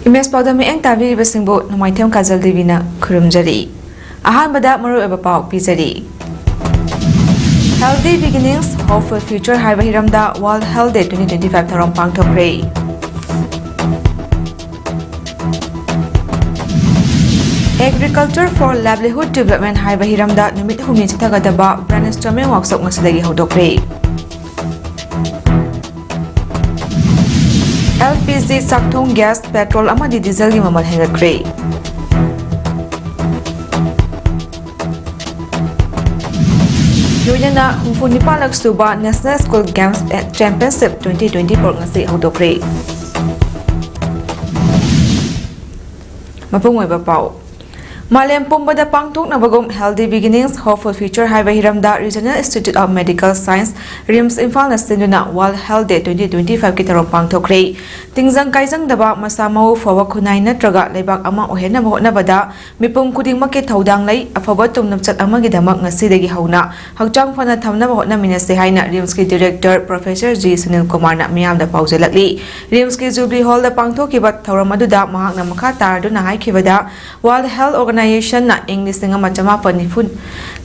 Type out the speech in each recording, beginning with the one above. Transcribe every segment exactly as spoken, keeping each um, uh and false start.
Image ꯄꯥꯎꯗꯝ ꯃꯤꯠꯌꯦꯡ ꯇꯥꯕꯤꯔꯤꯕꯁꯤꯡꯕꯨ ꯅꯣꯡꯃꯥꯏꯊꯦꯝ ꯀꯥꯖꯜ ꯗꯦꯕꯤꯅ ꯈꯨꯔꯨꯝꯖꯔꯤ꯫ ꯑꯍꯥꯟꯕꯗ ꯃꯔꯨꯑꯣꯏꯕ ꯄꯥꯎ ꯄꯤꯖꯔꯤ꯫ Healthy Beginnings, Hopeful Future ꯍꯥꯏꯕ ꯍꯤꯔꯝꯗ World Health Day twenty twenty-five ꯊꯧꯔꯝ ꯄꯥꯡꯊꯣꯛꯈ꯭ꯔꯦ꯫ Agriculture for Livelihood Development ꯍꯥꯏꯕ ꯍꯤꯔꯝꯗ ꯅꯨꯃꯤꯠ ꯍꯨꯝꯅꯤ ꯆꯠꯊꯒꯗꯕ brainstorming workshop ꯉꯁꯤꯗꯒꯤ ꯍꯧꯗꯣꯛꯈ꯭ꯔꯦ꯫ L P G ꯆꯥꯛꯊꯣꯡ gas, petrol ꯑꯃꯗꯤ dieselꯒꯤ ꯃꯃꯜ ꯍꯦꯟꯒꯠꯈ꯭ꯔꯦ꯫ ꯂꯣꯏꯅꯅ ꯍꯨꯝꯐꯨ ꯅꯤꯄꯥꯟꯂꯛ ꯁꯨꯕ National School Games Championship twenty twenty-four ꯉꯁꯤ ꯍꯧꯗꯣꯛꯈ꯭ꯔꯦ꯫ ꯃꯄꯨꯡ ꯑꯣꯏꯕ ꯄꯥꯎ꯫ ꯃꯥꯂꯦꯝ ꯄꯨꯝꯕꯗ ꯄꯥꯡꯊꯣꯛꯅꯕꯒꯨꯝ Healthy Beginnings, Hopeful Future ꯍꯥꯏꯕ ꯍꯤꯔꯝꯗ Regional Institute of Medical Science, RIMS ꯏꯝꯐꯥꯜꯅ ꯁꯤꯟꯗꯨꯅ World Health Day twenty twenty-fiveꯀꯤ ꯊꯧꯔꯝ ꯄꯥꯡꯊꯣꯛꯈ꯭ꯔꯦ꯫ ꯇꯤꯡꯖꯪ ꯀꯥꯏꯖꯪꯗꯕ, ꯃꯁꯥ ꯃꯎ ꯐꯕ ꯈꯨꯟꯅꯥꯏ ꯅꯠꯇ꯭ꯔꯒ ꯂꯩꯕꯥꯛ ꯑꯃ ꯑꯣꯏꯍꯟꯅꯕ ꯍꯣꯠꯅꯕꯗ ꯃꯤꯄꯨꯝ ꯈꯨꯗꯤꯡꯃꯛꯀꯤ ꯊꯧꯗꯥꯡ ꯂꯩ꯫ ꯑꯐꯕ ꯇꯨꯡꯂꯝꯆꯠ ꯑꯃꯒꯤꯗꯃꯛ ꯉꯁꯤꯗꯒꯤ ꯍꯧꯅ ꯍꯛꯆꯥꯡ ꯐꯅ ꯊꯝꯅꯕ ꯍꯣꯠꯅꯃꯤꯟꯅꯁꯤ ꯍꯥꯏꯅ RIMSꯀꯤ Director Professor G ꯁꯨꯅꯤꯜ ꯀꯨꯃꯥꯔꯅ ꯃꯤꯌꯥꯝꯗ ꯄꯥꯎꯖꯦꯜꯂꯛꯂꯤ꯫ RIMSꯀꯤ Jubilee Hallꯗ ꯄꯥꯡꯊꯣꯛꯈꯤꯕ ꯊꯧꯔꯝ ꯑꯗꯨꯗ ꯃꯍꯥꯛꯅ ꯃꯈꯥ ꯇꯥꯔꯗꯨꯅ ꯍꯥꯏꯈꯤꯕꯗ, World Health Organizationꯅ ꯏꯪ ꯂꯤꯁꯤꯡ ꯑꯃ ꯆꯃꯥꯄꯟ ꯅꯤꯐꯨ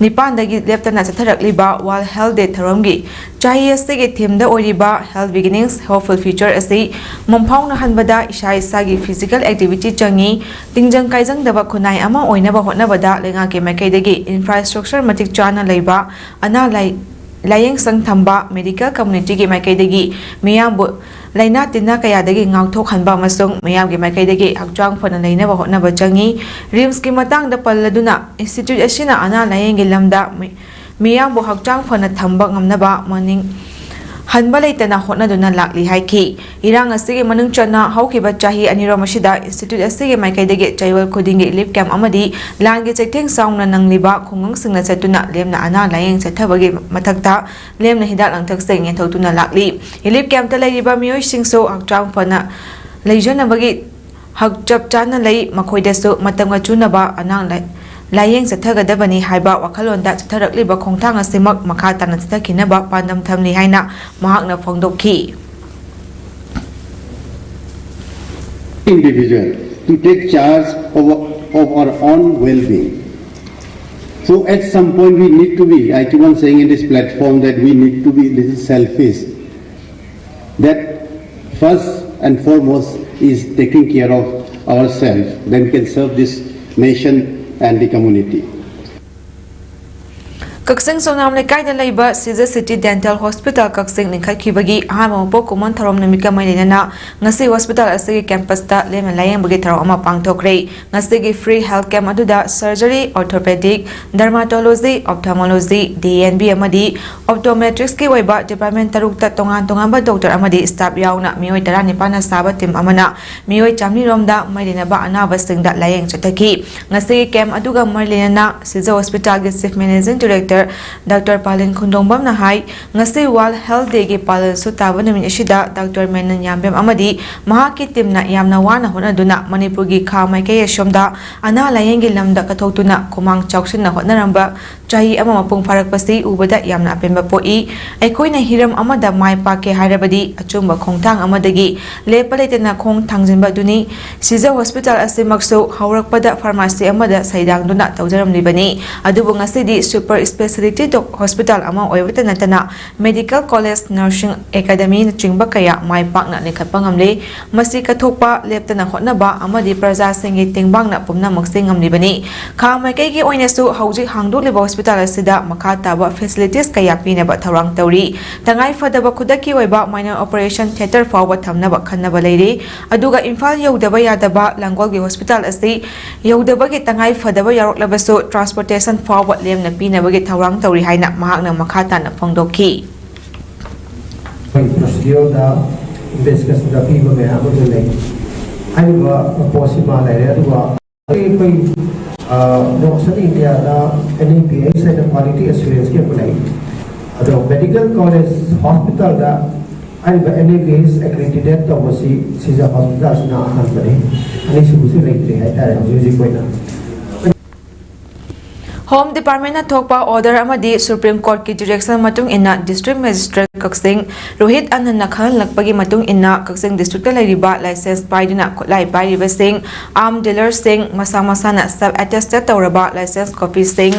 ꯅꯤꯄꯥꯟꯗꯒꯤ ꯂꯦꯞꯇꯅ ꯆꯠꯊꯔꯛꯂꯤꯕ World Health Day ꯊꯧꯔꯝꯒꯤ ꯆꯍꯤ ꯑꯁꯤꯒꯤ themeꯗ ꯑꯣꯏꯔꯤꯕ Health Beginnings, Hopeful Future ꯑꯁꯤ ꯃꯪꯐꯥꯎꯅꯍꯟꯕꯗ ꯏꯁꯥ ꯏꯁꯥꯒꯤ physical activity ꯆꯪꯏ꯫ ꯇꯤꯡꯖꯪ ꯀꯥꯏꯖꯪꯗꯕ ꯈꯨꯟꯅꯥꯏ ꯑꯃ ꯑꯣꯏꯅꯕ ꯍꯣꯠꯅꯕꯗ ꯂꯩꯉꯥꯛꯀꯤ ꯃꯥꯏꯀꯩꯗꯒꯤ infrastructure ꯃꯇꯤꯛ ꯆꯥꯅ ꯂꯩꯕ, ꯑꯅꯥ ꯂꯥꯏ-, ꯂꯥꯌꯦꯡꯁꯪ ꯊꯝꯕ, medical communityꯒꯤ ꯃꯥꯏꯀꯩꯗꯒꯤ ꯃꯤꯌꯥꯝꯕꯨ ꯂꯥꯏꯅꯥ ꯇꯤꯟꯅ ꯀꯌꯥꯗꯒꯤ ꯉꯥꯛꯊꯣꯛꯍꯟꯕ ꯑꯃꯁꯨꯡ ꯃꯤꯌꯥꯝꯒꯤ ꯃꯥꯏꯀꯩꯗꯒꯤ ꯍꯛꯆꯥꯡ ꯐꯅ ꯂꯩꯅꯕ ꯍꯣꯠꯅꯕ ꯆꯪꯏ꯫ RIMSꯀꯤ ꯃꯇꯥꯡꯗ ꯄꯜꯂꯗꯨꯅ, institute ꯑꯁꯤꯅ ꯑꯅꯥ ꯂꯥꯌꯦꯡꯒꯤ ꯂꯝꯗ ꯃꯤ-, ꯃꯤꯌꯥꯝꯕꯨ ꯍꯛꯆꯥꯡ ꯐꯅ ꯊꯝꯕ ꯉꯝꯅꯕ ꯃꯅꯤꯡ ꯍꯟꯕ ꯂꯩꯇꯅ ꯍꯣꯠꯅꯗꯨꯅ ꯂꯥꯛꯂꯤ ꯍꯥꯏꯈꯤ꯫ ꯏꯔꯥꯡ ꯑꯁꯤꯒꯤ ꯃꯅꯨꯡ ꯆꯟꯅ ꯍꯧꯈꯤꯕ ꯆꯍꯤ ꯑꯅꯤꯔꯣꯝ ꯑꯁꯤꯗ institute ꯑꯁꯤꯒꯤ ꯃꯥꯏꯀꯩꯗꯒꯤ ꯆꯌꯣꯜ ꯈꯨꯗꯤꯡꯒꯤ relief camp ꯑꯃꯗꯤ ꯂꯥꯟꯒꯤ ꯆꯩꯊꯦꯡ ꯆꯥꯎꯅ ꯅꯪꯂꯤꯕ ꯈꯨꯡꯒꯪꯁꯤꯡꯗ ꯆꯠꯇꯨꯅ ꯂꯦꯝꯅ ꯑꯅꯥ ꯂꯥꯌꯦꯡ ꯆꯠꯊꯕꯒꯤ ꯃꯊꯛꯇ ꯂꯦꯝꯅ ꯍꯤꯗꯥꯛ ꯂꯥꯡꯊꯛꯁꯤꯡ ꯌꯦꯟꯊꯣꯛꯇꯨꯅ ꯂꯥꯛꯂꯤ꯫ Relief campꯇ ꯂꯩꯔꯤꯕ ꯃꯤꯑꯣꯏꯁꯤꯡꯁꯨ ꯍꯛꯆꯥꯡ ꯐꯅ ꯂꯩꯖꯅꯕꯒꯤ ꯍꯛ ꯆꯞ ꯆꯥꯅ ꯂꯩ, ꯃꯈꯣꯏꯗꯁꯨ ꯃꯇꯝꯒ ꯆꯨꯅꯕ ꯑꯅꯥ ꯂꯥꯏ-, ꯂꯥꯌꯦꯡ ꯆꯠꯊꯒꯗꯕꯅꯤ ꯍꯥꯏꯕ ꯋꯥꯈꯜꯂꯣꯟꯗ ꯆꯠꯊꯔꯛꯂꯤꯕ ꯈꯣꯡꯊꯥꯡ ꯑꯁꯤꯃꯛ ꯃꯈꯥ ꯇꯥꯅ ꯆꯠꯊꯈꯤꯅꯕ ꯄꯥꯟꯗꯝ ꯊꯝꯂꯤ ꯍꯥꯏꯅ ꯃꯍꯥꯛꯅ ꯐꯣꯡꯗꯣꯛꯈꯤ꯫ individual to take charge of, of our own well-being. So at some point we need to be, I keep on saying in this platform that we need to be a little selfish. That first and foremost is taking care of ourselves, then can serve this nation and the community. ꯀꯛꯆꯤꯡ ꯁꯣꯅꯥꯝ ꯂꯩꯀꯥꯏꯗ ꯂꯩꯕ ꯁꯤꯖ city dental hospital ꯀꯛꯆꯤꯡ ꯂꯤꯡꯈꯠꯈꯤꯕꯒꯤ ꯑꯍꯥꯟꯕ ꯃꯄꯣꯛ ꯀꯨꯝꯑꯣꯟ ꯊꯧꯔꯝ ꯅꯨꯃꯤꯠꯀ ꯃꯔꯤ ꯂꯩꯅꯅ ꯉꯁꯤ hospital ꯑꯁꯤꯒꯤ ꯀꯦꯝꯄꯁꯇ ꯂꯦꯝꯅ ꯂꯥꯌꯦꯡꯕꯒꯤ ꯊꯧꯔꯝ ꯑꯃ ꯄꯥꯡꯊꯣꯛꯈ꯭ꯔꯦ꯫ ꯉꯁꯤꯒꯤ ꯐ꯭ꯔꯤ ꯍꯦꯜꯊ ꯀꯦꯝꯞ ꯑꯗꯨꯗ surgery, ꯑꯣꯔꯊꯣꯄꯦꯗꯤꯛ, dermatology, ophthalmology, D N B ꯑꯃꯗꯤ ꯑꯣꯞꯇꯣꯃꯦꯇ꯭ꯔꯤꯛꯁꯀꯤ ꯑꯣꯏꯕ ꯗꯤꯄꯥꯔꯠꯃꯦꯟ ꯇꯔꯨꯛꯇ ꯇꯣꯉꯥꯟ ꯇꯣꯉꯥꯟꯕ ꯗꯣꯛꯇꯔ ꯑꯃꯗꯤ ꯁ꯭ꯇꯥꯐ ꯌꯥꯎꯅ ꯃꯤꯑꯣꯏ ꯇꯔꯥꯅꯤꯄꯥꯟꯅ ꯁꯥꯕ ꯇꯤꯝ ꯑꯃꯅ ꯃꯤꯑꯣꯏ ꯆꯥꯃꯔꯤ ꯔꯣꯝꯗ ꯃꯔꯤ ꯂꯩꯅꯕ ꯑꯅꯥꯕꯁꯤꯡꯗ ꯂꯥꯌꯦꯡ ꯆꯠꯊꯈꯤ꯫ ꯉꯁꯤꯒꯤ ꯀꯦꯝꯞ ꯑꯗꯨꯒ ꯃꯔꯤ ꯂꯩꯅꯅ ꯁꯤꯖ ꯍꯣꯁꯄꯤꯇꯥꯜꯒꯤ ꯆꯤꯐ ꯃꯦꯅꯦꯖꯤꯡ ꯗꯤꯔꯦꯛꯇꯔ ꯗꯥꯛꯇꯔ ꯄꯥꯂꯦꯟ ꯈꯨꯟꯗꯣꯡꯕꯝꯅ ꯍꯥꯏ, ꯉꯁꯤ ꯋꯥꯔꯜꯗ ꯍꯦꯜꯊ ꯗꯦꯒꯤ ꯄꯥꯂꯟꯁꯨ ꯇꯥꯕ ꯅꯨꯃꯤꯠ ꯑꯁꯤꯗ ꯗꯥꯛꯇꯔ ꯃꯦꯅꯟ ꯌꯥꯝꯕꯦꯝ ꯑꯃꯗꯤ ꯃꯍꯥꯛꯀꯤ ꯇꯤꯝꯅ ꯌꯥꯝꯅ ꯋꯥꯅ ꯍꯣꯠꯅꯗꯨꯅ ꯃꯅꯤꯄꯨꯔꯒꯤ ꯈꯥ ꯃꯥꯏꯀꯩ ꯑꯁꯣꯝꯗ ꯑꯅꯥ ꯂꯥꯌꯦꯡꯒꯤ ꯂꯝꯗ ꯀꯠꯊꯣꯛꯇꯨꯅ ꯈꯨꯃꯥꯡ ꯆꯥꯎꯁꯤꯟꯅ ꯍꯣꯠꯅꯔꯝꯕ ꯆꯍꯤ ꯑꯃ ꯃꯄꯨꯡ ꯐꯥꯔꯛꯄꯁꯤ ꯎꯕꯗ ꯌꯥꯝꯅ ꯑꯄꯦꯟꯕ ꯄꯣꯛꯏ꯫ ꯑꯩꯈꯣꯏꯅ ꯍꯤꯔꯝ ꯑꯃꯗ ꯃꯥꯏ ꯄꯥꯛꯀꯦ ꯍꯥꯏꯔꯕꯗꯤ ꯑꯆꯨꯝꯕ ꯈꯣꯡꯊꯥꯡ ꯑꯃꯗꯒꯤ ꯂꯦꯞꯄ ꯂꯩꯇꯅ ꯈꯣꯡ ꯊꯥꯡꯖꯤꯟꯕ ꯑꯗꯨꯅꯤ꯫ ꯁꯤꯖ ꯍꯣꯁꯄꯤꯇꯥꯜ ꯑꯁꯤꯃꯛꯁꯨ ꯍꯧꯔꯛꯄꯗ ꯐꯥꯔꯃꯥꯁꯤ ꯑꯃꯗ ꯁꯩꯗꯥꯡꯗꯨꯅ ꯇꯧꯖꯔꯝꯂꯤꯕꯅꯤ꯫ ꯑꯗꯨꯕꯨ ꯉꯁꯤꯗꯤ ꯁꯨꯄꯔ ꯏꯁꯄꯦꯁꯤꯌꯦꯂꯤꯇꯤ ꯗꯣꯛ-, ꯍꯣꯁꯄꯤꯇꯥꯜ ꯑꯃ ꯑꯣꯏꯕꯇ ꯅꯠꯇꯅ ꯃꯦꯗꯤꯀꯦꯜ ꯀꯣꯂꯦꯖ, ꯅꯔꯁꯤꯡ ꯑꯦꯀꯥꯗꯃꯤꯅꯆꯤꯡꯕ ꯀꯌꯥ ꯃꯥꯏ ꯄꯥꯛꯅ ꯂꯤꯡꯈꯠꯄ ꯉꯝꯂꯦ꯫ ꯃꯁꯤ ꯀꯠꯊꯣꯛꯄ, ꯂꯦꯞꯇꯅ ꯍꯣꯠꯅꯕ ꯑꯃꯗꯤ ꯄ꯭ꯔꯖꯥꯁꯤꯡꯒꯤ ꯇꯦꯡꯕꯥꯡꯅ ꯄꯨꯝꯅꯃꯛꯁꯤ ꯉꯝꯂꯤꯕꯅꯤ꯫ ꯈꯥ ꯃꯥꯏꯀꯩꯒꯤ ꯑꯣꯏꯅꯁꯨ ꯍꯧꯖꯤꯛ ꯍꯥꯡꯗꯣꯛꯂꯤꯕ ꯍꯣꯁꯄꯤꯇꯥꯜ ꯑꯁꯤꯗ ꯃꯈꯥ ꯇꯥꯕ ꯐꯦꯁꯤꯂꯤꯇꯤꯁ ꯀꯌꯥ ꯄꯤꯅꯕ ꯊꯧꯔꯥꯡ ꯇꯧꯔꯤ꯫ ꯇꯉꯥꯏ ꯐꯗꯕ ꯈꯨꯗꯛꯀꯤ ꯑꯣꯏꯕ ꯃꯥꯏꯅꯔ ꯑꯣꯄꯔꯦꯁꯟ ꯊꯤꯌꯦꯇꯔ ꯐꯥꯎꯕ ꯊꯝꯅꯕ ꯈꯟꯅꯕ ꯂꯩꯔꯤ꯫ ꯑꯗꯨꯒ ꯏꯝꯐꯥꯜ ꯌꯧꯗꯕ ꯌꯥꯗꯕ ꯂꯥꯡꯒꯣꯜꯒꯤ ꯍꯣꯁꯄꯤꯇꯥꯜ ꯑꯁꯤ ꯌꯧꯗꯕꯒꯤ ꯇꯉꯥꯏ ꯐꯗꯕ ꯌꯥꯎꯔꯛꯂꯕꯁꯨ ꯇ꯭ꯔꯥꯟꯁꯄꯣꯔꯇꯦꯁꯟ ꯐꯥꯎꯕ ꯂꯦꯝꯅ ꯄꯤꯅꯕꯒꯤ ꯊꯧꯔꯥꯡ ꯇꯧꯔꯤ ꯍꯥꯏꯅ ꯃꯍꯥꯛꯅ ꯃꯈꯥ ꯇꯥꯅ ꯐꯣꯡꯗꯣꯛꯈꯤ꯫ ꯑꯩꯈꯣꯏ ꯄ꯭ꯔꯣꯁꯤꯗ꯭ꯌꯨꯔꯗ ꯏꯟꯚꯦꯁꯇꯤꯒꯦꯁꯟꯗ ꯑꯄꯤꯕ ꯃꯌꯥꯝ ꯑꯃꯁꯨ ꯂꯩ꯫ ꯍꯥꯏꯔꯤꯕ ꯄꯣꯠꯁꯤꯃ ꯂꯩꯔꯦ꯫ ꯑꯗꯨꯒ ꯑꯩꯈꯣꯏ, ꯑ, ꯅꯣꯔꯠ ꯏꯁꯇꯔꯟ ꯏꯟꯗꯤꯌꯥꯗ ꯑꯦꯟ ꯑꯦ ꯄꯤ ꯑꯩꯆ ꯍꯥꯏꯅ ꯀ꯭ꯋꯥꯂꯤꯇꯤ ꯑꯦꯁꯨꯔꯦꯟꯁꯀꯤ ꯑꯃ ꯂꯩ꯫ ꯑꯗꯣ ꯃꯦꯗꯤꯀꯦꯜ ꯀꯣꯂꯦꯖ ꯍꯣꯁꯄꯤꯇꯥꯜꯗ ꯍꯥꯏꯔꯤꯕ ꯑꯦꯟ ꯑꯦ ꯄꯤ ꯑꯩꯆ ꯑꯦꯀ꯭ꯔꯤꯗꯤꯇꯦꯠ ꯇꯧꯕꯁꯤ ꯁꯤꯖ ꯍꯣꯁꯄꯤꯇꯥꯜꯁꯤꯅ ꯑꯍꯥꯟꯕꯅꯤ꯫ ꯑꯅꯤꯁꯨꯕꯁꯤ ꯂꯩꯇ꯭ꯔꯤ ꯍꯥꯏꯇꯥꯔꯦ ꯍꯧꯖꯤꯛ ꯍꯧꯖꯤꯛ ꯑꯣꯏꯅ꯫ Home Department ꯊꯣꯛꯄ order ꯑꯃꯗꯤ Supreme Court ꯀꯤ direction ꯃꯇꯨꯡ ꯏꯟꯅ District Magistrate ꯀꯛꯆꯤꯡ ꯔꯣꯍꯤꯠ ꯑꯅꯟꯅ ꯈꯪꯍꯜꯂꯛꯄꯒꯤ ꯃꯇꯨꯡ ꯏꯟꯅ, ꯀꯛꯆꯤꯡ district ꯇ ꯂꯩꯔꯤꯕ license ꯄꯥꯏꯗꯨꯅ ꯈꯨꯠꯂꯥꯏ ꯄꯥꯏꯔꯤꯕꯁꯤꯡ, arm dealer ꯁꯤꯡ, ꯃꯁꯥ ꯃꯁꯥꯅ self attested ꯇꯧꯔꯕ license copy ꯁꯤꯡ,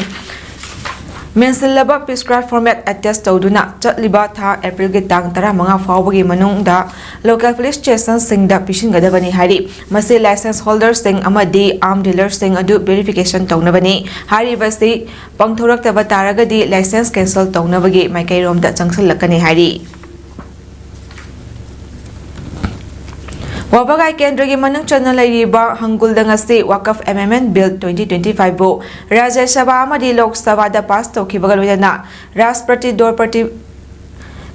ꯃꯦꯟꯁꯤꯜꯂꯕ prescribed format attach ꯇꯧꯗꯨꯅ ꯆꯠꯂꯤꯕ ꯊꯥ April ꯒꯤ ꯇꯥꯡ ꯇꯔꯥꯃꯉꯥ ꯐꯥꯎꯕꯒꯤ ꯃꯅꯨꯡꯗ local police station ꯁꯤꯡꯗ ꯄꯤꯁꯤꯟꯒꯗꯕꯅꯤ ꯍꯥꯏꯔꯤ꯫ ꯃꯁꯤ license holder ꯁꯤꯡ ꯑꯃꯗꯤ arm dealer ꯁꯤꯡ ꯑꯗꯨ verification ꯇꯧꯅꯕꯅꯤ꯫ ꯍꯥꯏꯔꯤꯕꯁꯤ ꯄꯥꯡꯊꯣꯔꯛꯇꯕ ꯇꯥꯔꯒꯗꯤ license cancel ꯇꯧꯅꯕꯒꯤ ꯃꯥꯏꯀꯩꯔꯣꯝꯗ ꯆꯪꯁꯤꯜꯂꯛꯀꯅꯤ ꯍꯥꯏꯔꯤ꯫ ꯋꯥꯕꯒꯥꯏ ꯀꯦꯟꯗ꯭ꯔꯒꯤ ꯃꯅꯨꯡ ꯆꯟꯅ ꯂꯩꯔꯤꯕ ꯍꯪꯒꯨꯜꯗ ꯉꯁꯤ Waqf Amendment Bill twenty twenty-five ꯕꯨ ꯔꯥꯖ꯭ꯌ ꯁꯚꯥ ꯑꯃꯗꯤ ꯂꯣꯛ ꯁꯚꯥꯗ pass ꯇꯧꯈꯤꯕꯒ ꯂꯣꯏꯅꯅ ꯔꯥꯁꯇ꯭ꯔꯄꯇꯤ ꯗ꯭ꯔꯧꯄꯗꯤ,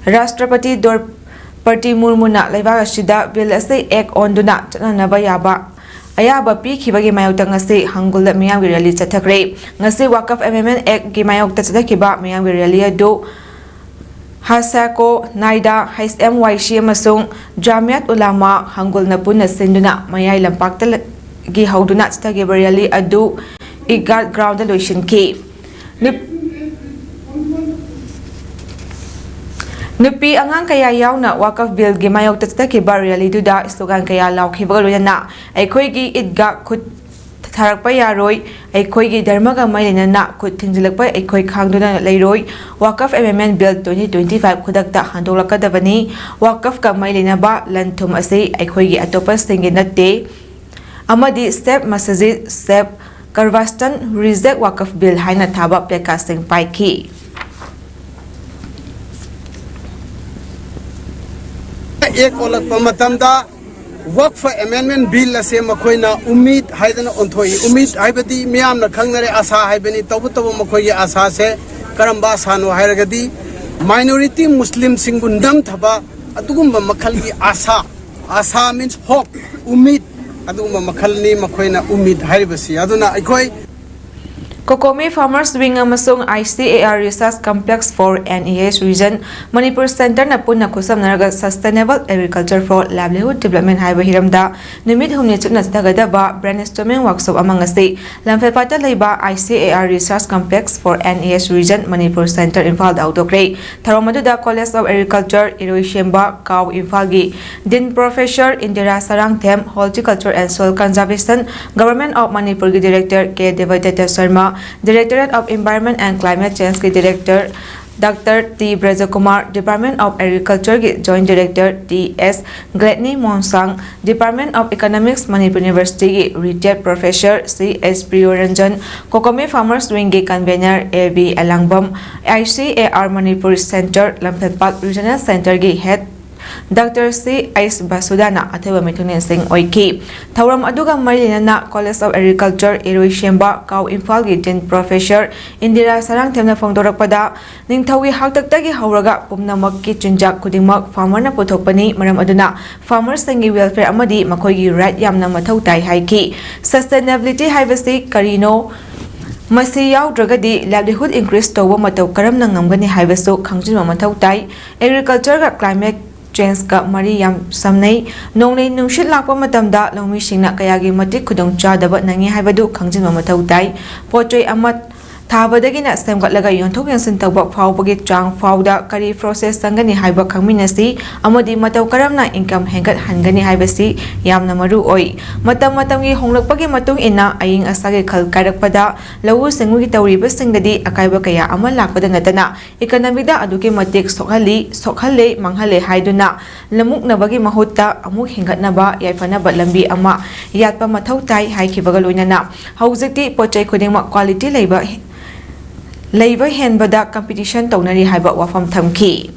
ꯔꯥꯁꯇ꯭ꯔꯄꯇꯤ ꯗ꯭ꯔꯧꯄꯗꯤ ꯃꯨꯔꯃꯨꯅ ꯂꯩꯕꯥꯛ ꯑꯁꯤꯗ bill ꯑꯁꯤ act ꯑꯣꯟꯗꯨꯅ ꯆꯠꯅꯅꯕ ꯌꯥꯕ ꯑꯌꯥꯕ ꯄꯤꯈꯤꯕꯒꯤ ꯃꯥꯌꯣꯛꯇ ꯉꯁꯤ ꯍꯪꯒꯨꯜꯗ ꯃꯤꯌꯥꯝꯒꯤ rally ꯆꯠꯊꯈ꯭ꯔꯦ꯫ ꯉꯁꯤ Waqf Amendment Act ꯀꯤ ꯃꯥꯌꯣꯛꯇ ꯆꯠꯊꯈꯤꯕ ꯃꯤꯌꯥꯝꯒꯤ rally ꯑꯗꯨ ꯍꯥꯁꯥꯀꯣ ꯅꯥꯏꯗꯥ, H M Y C ꯑꯃꯁꯨꯡ ꯖꯥꯃꯤꯌꯥꯠ ꯎꯂꯥꯃꯥ ꯍꯪꯒꯨꯜꯅ ꯄꯨꯟꯅ ꯁꯤꯟꯗꯨꯅ ꯃꯌꯥꯏ ꯂꯝꯄꯥꯛꯇꯒꯤ ꯍꯧꯗꯨꯅ ꯆꯠꯊꯈꯤꯕ rally ꯑꯗꯨ ꯏꯗꯒꯥꯍ ground ꯗ ꯂꯣꯏꯁꯤꯟꯈꯤ꯫ ꯅꯨꯞ-, ꯅꯨꯄꯤ ꯑꯉꯥꯡ ꯀꯌꯥ ꯌꯥꯎꯅ Waqf Bill ꯒꯤ ꯃꯥꯌꯣꯛꯇ ꯆꯠꯊꯈꯤꯕ rally ꯗꯨꯗ slogan ꯀꯌꯥ ꯂꯥꯎꯈꯤꯕꯒ ꯂꯣꯏꯅꯅ "ꯑꯩꯈꯣꯏꯒꯤ ꯏꯗꯒꯥꯍ ꯈꯨꯠ ꯊꯥꯔꯛꯄ ꯌꯥꯔꯣꯏ, ꯑꯩꯈꯣꯏꯒꯤ ꯙꯔꯃꯒ ꯃꯔꯤ ꯂꯩꯅꯅ ꯈꯨꯠ ꯊꯤꯡꯖꯤꯜꯂꯛꯄ ꯑꯩꯈꯣꯏ ꯈꯥꯡꯗꯨꯅ ꯂꯩꯔꯣꯏ, Waqf Amendment Bill twenty twenty-five ꯈꯨꯗꯛꯇ ꯍꯟꯗꯣꯛꯂꯛꯀꯗꯕꯅꯤ, Waqf ꯀ ꯃꯔꯤ ꯂꯩꯅꯕ ꯂꯟ ꯊꯨꯝ ꯑꯁꯤ ꯑꯩꯈꯣꯏꯒꯤ ꯑꯇꯣꯞꯄꯁꯤꯡꯒꯤ ꯅꯠꯇꯦ" ꯑꯃꯗꯤ "Save Masajid, Save Qabristan, Reject Waqf Bill" ꯍꯥꯏꯅ ꯊꯥꯕ placard ꯁꯤꯡ ꯄꯥꯏꯈꯤ꯫ ꯑꯦꯛ ꯑꯣꯜꯂꯛꯄ ꯃꯇꯝꯗ Waqf Amendment Bill ꯑꯁꯦ ꯃꯈꯣꯏꯅ ꯎꯃꯤꯗ ꯍꯥꯏꯗꯅ ꯑꯣꯟꯊꯣꯛꯏ꯫ ꯎꯃꯤꯗ ꯍꯥꯏꯕꯗꯤ ꯃꯤꯌꯥꯝꯅ ꯈꯪꯅꯔꯦ, ꯑꯁꯥ ꯍꯥꯏꯕꯅꯤ꯫ ꯇꯧꯕꯇꯕꯨ ꯃꯈꯣꯏꯒꯤ ꯑꯁꯥꯁꯦ ꯀꯔꯝꯕ ꯑꯁꯥꯅꯣ ꯍꯥꯏꯔꯒꯗꯤ minority Muslim ꯁꯤꯡꯕꯨ ꯅꯝꯊꯕ ꯑꯗꯨꯒꯨꯝꯕ ꯃꯈꯜꯒꯤ ꯑꯁꯥ, ꯑꯁꯥ means hope, ꯎꯃꯤꯗ, ꯑꯗꯨꯒꯨꯝꯕ ꯃꯈꯜꯅꯤ ꯃꯈꯣꯏꯅ ꯎꯃꯤꯗ ꯍꯥꯏꯔꯤꯕꯁꯤ꯫ ꯑꯗꯨꯅ ꯑꯩꯈꯣꯏ COCOMI Farmers Wing ꯑꯃꯁꯨꯡ ICAR Research Complex for NES Region Manipur Centreꯅ ꯄꯨꯟꯅ ꯈꯨꯠꯁꯝꯅꯔꯒ Sustainable Agriculture for Livelihood Development ꯍꯥꯏꯕ ꯍꯤꯔꯝꯗ ꯅꯨꯃꯤꯠ ꯍꯨꯝꯅꯤ ꯆꯨꯞꯅ ꯆꯠꯊꯒꯗꯕ brainstorming workshop ꯑꯃ ꯉꯁꯤ ꯂꯝꯐꯦꯜꯄꯥꯠꯇ ꯂꯩꯕ ICAR Research Complex for NES Region Manipur Centre ꯏꯝꯐꯥꯜꯗ ꯍꯧꯗꯣꯛꯈ꯭ꯔꯦ꯫ ꯊꯧꯔꯝ ꯑꯗꯨꯗ College of Agriculture ꯏꯔꯣꯏꯁꯦꯝꯕ ꯀꯥꯎ ꯏꯝꯐꯥꯜꯒꯤ Dean Professor Indira Sarangthem, Horticulture and Soil Conservation, Government of ꯃꯅꯤꯄꯨꯔꯒꯤ Director K Debadatta Sharma, Directorate of Environment and Climate Changeꯀꯤ Director doctor T Brajakumar, Department of Agricultureꯒꯤ Joint Director T S Gletni Monsang, Department of Economics Manipur Universityꯒꯤ Retired Professor C S Priyoranjan, COCOMI Farmers Wingꯒꯤ Convener A B Elangbam, ICAR Manipur Centre Lamphelpat Regional Centreꯒꯤ Head doctor C H ꯕꯁꯨꯗꯥꯅ ꯑꯊꯣꯏꯕ ꯃꯤꯊꯨꯡꯂꯦꯟꯁꯤꯡ ꯑꯣꯏꯈꯤ꯫ ꯊꯧꯔꯝ ꯑꯗꯨꯒ ꯃꯔꯤ ꯂꯩꯅꯅ College of Agriculture ꯏꯔꯣꯏꯁꯦꯝꯕ ꯀꯥꯎ ꯏꯝꯐꯥꯜꯒꯤ Dean Professor ꯏꯟꯗꯤꯔꯥ ꯁꯔꯥꯡꯊꯦꯝꯅ ꯐꯣꯡꯗꯣꯔꯛꯄꯗ, ꯅꯤꯡꯊꯧꯒꯤ ꯍꯥꯛꯇꯛꯇꯒꯤ ꯍꯧꯔꯒ ꯄꯨꯝꯅꯃꯛꯀꯤ ꯆꯤꯟꯖꯥꯛ ꯈꯨꯗꯤꯡꯃꯛ farmerꯅ ꯄꯨꯊꯣꯛꯄꯅꯤ, ꯃꯔꯝ ꯑꯗꯨꯅ farmerꯁꯤꯡꯒꯤ welfare ꯑꯃꯗꯤ ꯃꯈꯣꯏꯒꯤ right ꯌꯥꯝꯅ ꯃꯊꯧ ꯇꯥꯏ ꯍꯥꯏꯈꯤ꯫ Sustainability ꯍꯥꯏꯕꯁꯤ ꯀꯔꯤꯅꯣ? ꯃꯁꯤ ꯌꯥꯎꯗ꯭ꯔꯒꯗꯤ livelihood increase ꯇꯧꯕ ꯃꯇꯧ ꯀꯔꯝꯅ ꯉꯝꯒꯅꯤ ꯍꯥꯏꯕꯁꯨ ꯈꯪꯖꯤꯟꯕ ꯃꯊꯧ ꯇꯥꯏ꯫ Agricultureꯒ climate changeꯀ ꯃꯔꯤ ꯌꯥꯝ ꯁꯝꯅꯩ꯫ ꯅꯣꯡꯂꯩ ꯅꯨꯡꯁꯤꯠ ꯂꯥꯛꯄ ꯃꯇꯝꯗ ꯂꯧꯃꯤꯁꯤꯡꯅ ꯀꯌꯥꯒꯤ ꯃꯇꯤꯛ ꯈꯨꯗꯣꯡꯆꯥꯗꯕ ꯅꯪꯉꯤ ꯍꯥꯏꯕꯗꯨ ꯈꯪꯖꯤꯟꯕ ꯃꯊꯧ ꯇꯥꯏ꯫ ꯄꯣꯠ ꯆꯩ ꯑꯃ ꯊꯥꯕꯗꯒꯤꯅ ꯁꯦꯝꯒꯠꯂꯒ ꯌꯣꯟꯊꯣꯛ ꯌꯣꯟꯁꯤꯟ ꯇꯧꯕ ꯐꯥꯎꯕꯒꯤ ꯆꯥꯡ ꯐꯥꯎꯗ ꯀꯔꯤ process ꯆꯪꯒꯅꯤ ꯍꯥꯏꯕ ꯈꯪꯃꯤꯟꯅꯁꯤ ꯑꯃꯗꯤ ꯃꯇꯧ ꯀꯔꯝꯅ income ꯍꯦꯟꯒꯠꯍꯟꯒꯅꯤ ꯍꯥꯏꯕꯁꯤ ꯌꯥꯝꯅ ꯃꯔꯨ ꯑꯣꯏ꯫ ꯃꯇꯝ ꯃꯇꯝꯒꯤ ꯍꯣꯡꯂꯛꯄꯒꯤ ꯃꯇꯨꯡ ꯏꯟꯅ ꯑꯏꯪ ꯑꯁꯥꯒꯤ ꯈꯜ ꯀꯥꯏꯔꯛꯄꯗ ꯂꯧꯎ ꯁꯤꯡꯎꯒꯤ ꯇꯧꯔꯤꯕꯁꯤꯡꯗꯗꯤ ꯑꯀꯥꯏꯕ ꯀꯌꯥ ꯑꯃ ꯂꯥꯛꯄꯗ ꯅꯠꯇꯅ economyꯗ ꯑꯗꯨꯛꯀꯤ ꯃꯇꯤꯛ ꯁꯣꯛꯍꯜꯂꯤ, ꯁꯣꯛꯍꯜꯂꯦ, ꯃꯥꯡꯍꯜꯂꯦ ꯍꯥꯏꯗꯨꯅ ꯂꯃꯨꯛꯅꯕꯒꯤ ꯃꯍꯨꯠꯇ ꯑꯃꯨꯛ ꯍꯦꯟꯒꯠꯅꯕ ꯌꯥꯏꯐꯅꯕ ꯂꯝꯕꯤ ꯑꯃ ꯌꯥꯠꯄ ꯃꯊꯧ ꯇꯥꯏ ꯍꯥꯏꯈꯤꯕꯒ ꯂꯣꯏꯅꯅ ꯍꯧꯖꯤꯛꯇꯤ ꯄꯣꯠ ꯆꯩ ꯈꯨꯗꯤꯡꯃꯛ quality ꯂꯩꯕ, ꯂꯩꯕ ꯍꯦꯟꯕꯗ competition ꯇꯧꯅꯔꯤ ꯍꯥꯏꯕ ꯋꯥꯐꯝ ꯊꯝꯈꯤ꯫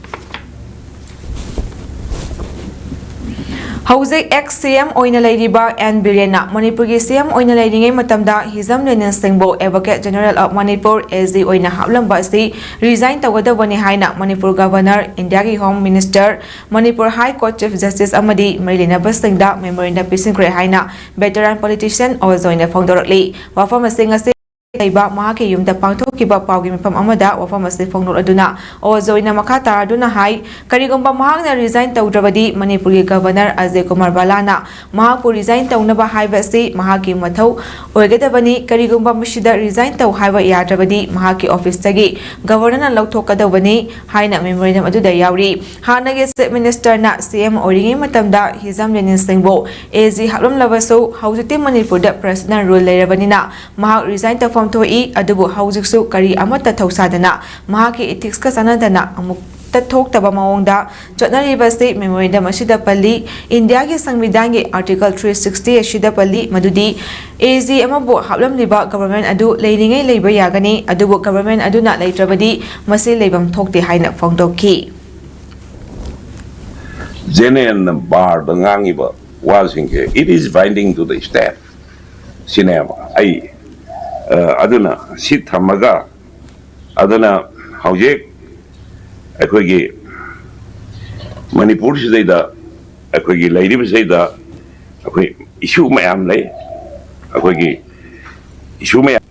ꯍꯧꯖꯤꯛ ex CM ꯑꯣꯏꯅ ꯂꯩꯔꯤꯕ ꯑꯦꯟ ꯕꯤꯔꯦꯟꯅ ꯃꯅꯤꯄꯨꯔꯒꯤ CM ꯑꯣꯏꯅ ꯂꯩꯔꯤꯉꯩ ꯃꯇꯝꯗ ꯍꯤꯖꯝ ꯂꯦꯅꯤꯟ ꯁꯤꯡꯕꯨ Advocate General of Manipur, AG ꯑꯣꯏꯅ ꯍꯥꯞꯂꯝꯕ ꯑꯁꯤ resign ꯇꯧꯒꯗꯧꯕꯅꯤ ꯍꯥꯏꯅ ꯃꯅꯤꯄꯨꯔ Governor, ꯏꯟꯗꯤꯌꯥꯒꯤ Home Minister, Manipur High Court Chief Justice ꯑꯃꯗꯤ ꯃꯔꯤ ꯂꯩꯅꯕꯁꯤꯡꯗ memorandum ꯄꯤꯁꯤꯟꯈ꯭ꯔꯦ ꯍꯥꯏꯅ veteran politician ꯑꯣꯖꯣꯏꯅ ꯐꯣꯡꯗꯣꯔꯛꯂꯤ꯫ ꯋꯥꯐꯝ ꯑꯁꯤ ꯉꯁꯤ ꯂꯩꯕ ꯃꯍꯥꯛꯀꯤ ꯌꯨꯝꯗ ꯄꯥꯡꯊꯣꯛꯈꯤꯕ ꯄꯥꯎꯒꯤ ꯃꯤꯐꯝ ꯑꯃꯗ ꯋꯥꯐꯝ ꯑꯁꯤ ꯐꯣꯡꯗꯣꯛꯂꯗꯨꯅ ꯑꯣ ꯖꯣꯏꯅ ꯃꯈꯥ ꯇꯥꯔꯗꯨꯅ ꯍꯥꯏ, ꯀꯔꯤꯒꯨꯝꯕ ꯃꯍꯥꯛꯅ resign ꯇꯧꯗ꯭ꯔꯕꯗꯤ ꯃꯅꯤꯄꯨꯔꯒꯤ Governor ꯑꯖꯌ ꯀꯨꯃꯥꯔ ꯕꯂꯥꯅ ꯃꯍꯥꯛꯄꯨ resign ꯇꯧꯅꯕ ꯍꯥꯏꯕ ꯑꯁꯤ ꯃꯍꯥꯛꯀꯤ ꯃꯊꯧ ꯑꯣꯏꯒꯗꯕꯅꯤ꯫ ꯀꯔꯤꯒꯨꯝꯕ ꯃꯁꯤꯗ resign ꯇꯧ ꯍꯥꯏꯕ ꯌꯥꯗ꯭ꯔꯕꯗꯤ ꯃꯍꯥꯛꯀꯤ officeꯇꯒꯤ Governorꯅ ꯂꯧꯊꯣꯛꯀꯗꯧꯕꯅꯤ ꯍꯥꯏꯅ memorandum ꯑꯗꯨꯗ ꯌꯥꯎꯔꯤ꯫ ꯍꯥꯟꯅꯒꯤ Chief Ministerꯅ CM ꯑꯣꯏꯔꯤꯉꯩ ꯃꯇꯝꯗ ꯍꯤꯖꯝ ꯂꯦꯅꯤꯟ ꯁꯤꯡꯕꯨ AG ꯍꯥꯞꯂꯝꯂꯕꯁꯨ ꯍꯧꯖꯤꯛꯇꯤ ꯃꯅꯤꯄꯨꯔꯗ President's Rule ꯂꯩꯔꯕꯅꯤꯅ ꯃꯍꯥꯛ resign ꯇꯧꯐꯝ ꯊꯣꯛꯏ꯫ ꯑꯗꯨꯕꯨ ꯍꯧꯖꯤꯛꯁꯨ ꯀꯔꯤ ꯑꯃꯠꯇ ꯊꯧꯁꯥꯗꯅ ꯃꯍꯥꯛꯀꯤ ethicsꯀ ꯆꯥꯟꯅꯗꯅ ꯑꯃꯨꯛꯇ ꯊꯣꯛꯇꯕ ꯃꯑꯣꯡꯗ ꯆꯠꯅꯔꯤꯕꯁꯤ memorandum ꯑꯁꯤꯗ ꯄꯜꯂꯤ꯫ ꯏꯟꯗꯤꯌꯥꯒꯤ ꯁꯪꯕꯤꯙꯥꯟꯒꯤ Article three sixty ꯑꯁꯤꯗ ꯄꯜꯂꯤ ꯃꯗꯨꯗꯤ AG ꯑꯃꯕꯨ ꯍꯥꯞꯂꯝꯂꯤꯕ Government ꯑꯗꯨ ꯂꯩꯔꯤꯉꯩ ꯂꯩꯕ ꯌꯥꯒꯅꯤ, ꯑꯗꯨꯕꯨ Government ꯑꯗꯨꯅ ꯂꯩꯇ꯭ꯔꯕꯗꯤ ꯃꯁꯤ ꯂꯩꯐꯝ ꯊꯣꯛꯇꯦ ꯍꯥꯏꯅ ꯐꯣꯡꯗꯣꯛꯈꯤ꯫ ꯖꯦꯅꯦꯟ ꯕꯥꯔꯗ ꯉꯥꯡꯉꯤꯕ ꯋꯥꯁꯤꯡꯁꯦ, it is binding to the state ꯁꯤꯅꯦꯕ꯫ ꯑꯩ ꯑ, ꯑꯗꯨꯅ ꯁꯤ ꯊꯝꯃꯒ, ꯑꯗꯨꯅ ꯍꯧꯖꯤꯛ ꯑꯩꯈꯣꯏꯒꯤ ꯃꯅꯤꯄꯨꯔꯁꯤꯗꯩꯗ, ꯑꯩꯈꯣꯏꯒꯤ ꯂꯩꯔꯤꯕꯁꯤꯗꯩꯗ ꯑꯩꯈꯣꯏ issue ꯃꯌꯥꯝ ꯂꯩ꯫ ꯑꯩꯈꯣꯏꯒꯤ issue ꯃꯌꯥꯝ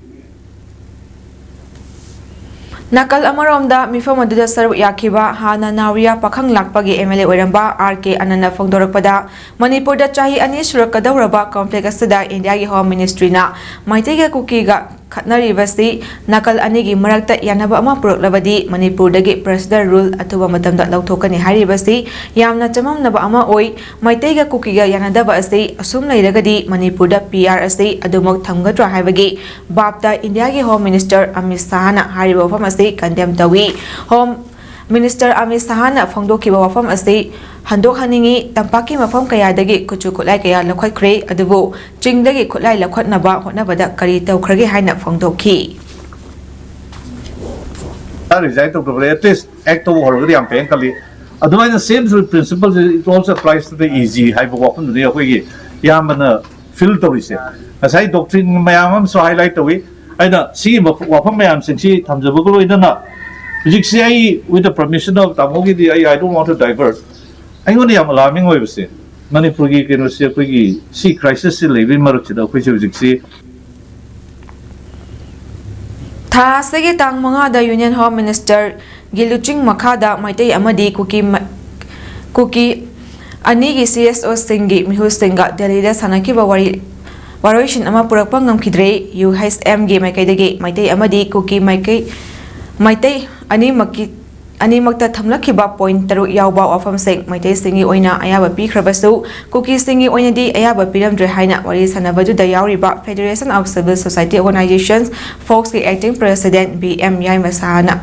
ꯅꯥꯀꯜ ꯑꯃꯔꯣꯝꯗ ꯃꯤꯐꯝ ꯑꯗꯨꯗ ꯁꯔꯨꯛ ꯌꯥꯈꯤꯕ ꯍꯥꯟꯅ ꯅꯥꯎꯔꯤꯌꯥ ꯄꯥꯈꯪ ꯂꯥꯛꯄꯒꯤ MLA ꯑꯣꯏꯔꯝꯕ R K ꯑꯅꯟꯅ ꯐꯣꯡꯗꯣꯔꯛꯄꯗ, ꯃꯅꯤꯄꯨꯔꯗ ꯆꯍꯤ ꯑꯅꯤ ꯁꯨꯔꯛꯀꯗꯧꯔꯕ complex ꯑꯁꯤꯗ ꯏꯟꯗꯤꯌꯥꯒꯤ Home Ministryꯅ ꯃꯩꯇꯩꯒ ꯀꯨꯀꯤꯒ ꯈꯠꯅꯔꯤꯕꯁꯤ ꯅꯥꯀꯜ ꯑꯅꯤꯒꯤ ꯃꯔꯛꯇ ꯌꯥꯅꯕ ꯑꯃ ꯄꯨꯔꯛꯂꯕꯗꯤ ꯃꯅꯤꯄꯨꯔꯗꯒꯤ President's Rule ꯑꯊꯨꯕ ꯃꯇꯝꯗ ꯂꯧꯊꯣꯛꯀꯅꯤ ꯍꯥꯏꯔꯤꯕꯁꯤ ꯌꯥꯝꯅ ꯆꯃꯝꯅꯕ ꯑꯃ ꯑꯣꯏ꯫ ꯃꯩꯇꯩꯒ ꯀꯨꯀꯤꯒ ꯌꯥꯅꯗꯕ ꯑꯁꯤ ꯑꯁꯨꯝ ꯂꯩꯔꯒꯗꯤ ꯃꯅꯤꯄꯨꯔꯗ PR ꯑꯁꯤ ꯑꯗꯨꯃꯛ ꯊꯝꯒꯗ꯭ꯔꯥ ꯍꯥꯏꯕꯒꯤ ꯚꯥꯞꯇ ꯏꯟꯗꯤꯌꯥꯒꯤ Home Minister ꯑꯃꯤꯠ ꯁꯥꯍꯅ ꯍꯥꯏꯔꯤꯕ ꯋꯥꯐꯝ ꯑꯁꯤ condemn ꯇꯧꯏ꯫ Home Minister ꯑꯃꯤꯠ ꯁꯥꯍꯅ ꯐꯣꯡꯗꯣꯛꯈꯤꯕ ꯋꯥꯐꯝ ꯑꯁꯤ ꯍꯟꯗꯣꯛꯍꯟꯅꯤꯡꯏ꯫ ꯇꯝꯄꯥꯛꯀꯤ ꯃꯐꯝ ꯀꯌꯥꯗꯒꯤ ꯈꯨꯠꯁꯨ ꯈꯨꯠꯂꯥꯏ ꯀꯌꯥ ꯂꯧꯈꯠꯈ꯭ꯔꯦ, ꯑꯗꯨꯕꯨ ꯆꯤꯡꯗꯒꯤ ꯈꯨꯠꯂꯥꯏ ꯂꯧꯈꯠꯅꯕ ꯍꯣꯠꯅꯕꯗ ꯀꯔꯤ ꯇꯧꯈ꯭ꯔꯒꯦ ꯍꯥꯏꯅ ꯐꯣꯡꯗꯣꯛꯈꯤ꯫ ꯔꯤꯖꯥꯏꯟ ꯇꯧꯗꯕꯗ at least act ꯇꯧꯕ ꯍꯧꯔꯒꯗꯤ ꯌꯥꯝ ꯐꯩꯅ ꯈꯜꯂꯤ꯫ ꯑꯗꯨꯃꯥꯏꯅ same principle it also applies to the AG ꯍꯥꯏꯕ ꯋꯥꯐꯝꯗꯨꯅꯤ ꯑꯩꯈꯣꯏꯒꯤ ꯏꯌꯥꯝꯕꯅ feel ꯇꯧꯔꯤꯁꯦ꯫ ꯉꯁꯥꯏ doctrine ꯃꯌꯥꯝ ꯑꯃꯁꯨ highlight ꯇꯧꯏ꯫ ꯑꯩꯅ ꯁꯤꯒꯤ ꯃꯐ- ꯋꯥꯐꯝ ꯃꯌꯥꯝꯁꯤꯡꯁꯤ ꯊꯝꯖꯕꯒ ꯂꯣꯏꯅꯅ ꯍꯧꯖꯤꯛꯁꯦ ꯑꯩ, with the permission of ꯇꯥꯃꯣꯒꯤꯗꯤ, ꯑꯩ I don't want to divert꯫ ꯑꯩꯉꯣꯟꯗ ꯌꯥꯝ alarming ꯑꯣꯏꯕꯁꯦ, ꯃꯅꯤꯄꯨꯔꯒꯤ ꯀꯩꯅꯣꯁꯦ, ꯑꯩꯈꯣꯏꯒꯤ ꯁꯤ crisis ꯁꯤ ꯂꯩꯕꯒꯤ ꯃꯔꯛꯁꯤꯗ ꯑꯩꯈꯣꯏꯁꯦ ꯍꯧꯖꯤꯛꯁꯤ ꯊꯥ ꯑꯁꯤꯒꯤ ꯇꯥꯡ ꯃꯉꯥꯗ Union Home Minister ꯒꯤ ꯂꯨꯆꯤꯡ ꯃꯈꯥꯗ ꯃꯩꯇꯩ ꯑꯃꯗꯤ ꯀꯨꯀꯤ ꯃ-, ꯀꯨꯀꯤ ꯑꯅꯤꯒꯤ C S O ꯁꯤꯡꯒꯤ ꯃꯤꯍꯨꯠꯁꯤꯡꯒ ꯗꯦꯜꯂꯤꯗ ꯁꯥꯟꯅꯈꯤꯕ ꯋꯥꯔꯤ, ꯋꯥꯔꯣꯏꯁꯤꯟ ꯑꯃ ꯄꯨꯔꯛꯄ ꯉꯝꯈꯤꯗ꯭ꯔꯦ꯫ U H M ꯒꯤ ꯃꯥꯏꯀꯩꯗꯒꯤ ꯃꯩꯇꯩ ꯑꯃꯗꯤ ꯀꯨꯀꯤ ꯃꯥꯏꯀꯩ, ꯃꯩꯇꯩ ꯑꯅꯤꯃꯛꯀꯤ, ꯑꯅꯤꯃꯛꯇ ꯊꯝꯂꯛꯈꯤꯕ point ꯇꯔꯨꯛ ꯌꯥꯎꯕ ꯋꯥꯐꯝꯁꯤꯡ ꯃꯩꯇꯩꯁꯤꯡꯒꯤ ꯑꯣꯏꯅ ꯑꯌꯥꯕ ꯄꯤꯈ꯭ꯔꯕꯁꯨ, ꯀꯨꯀꯤꯁꯤꯡꯒꯤ ꯑꯣꯏꯅꯗꯤ ꯑꯌꯥꯕ ꯄꯤꯔꯝꯗ꯭ꯔꯦ ꯍꯥꯏꯅ ꯋꯥꯔꯤ ꯁꯥꯟꯅꯕꯗꯨꯗ ꯌꯥꯎꯔꯤꯕ Federation of Civil Society Organizations, ꯐꯣꯛꯁꯀꯤ acting president B M ꯌꯥꯏꯃꯁꯥꯅ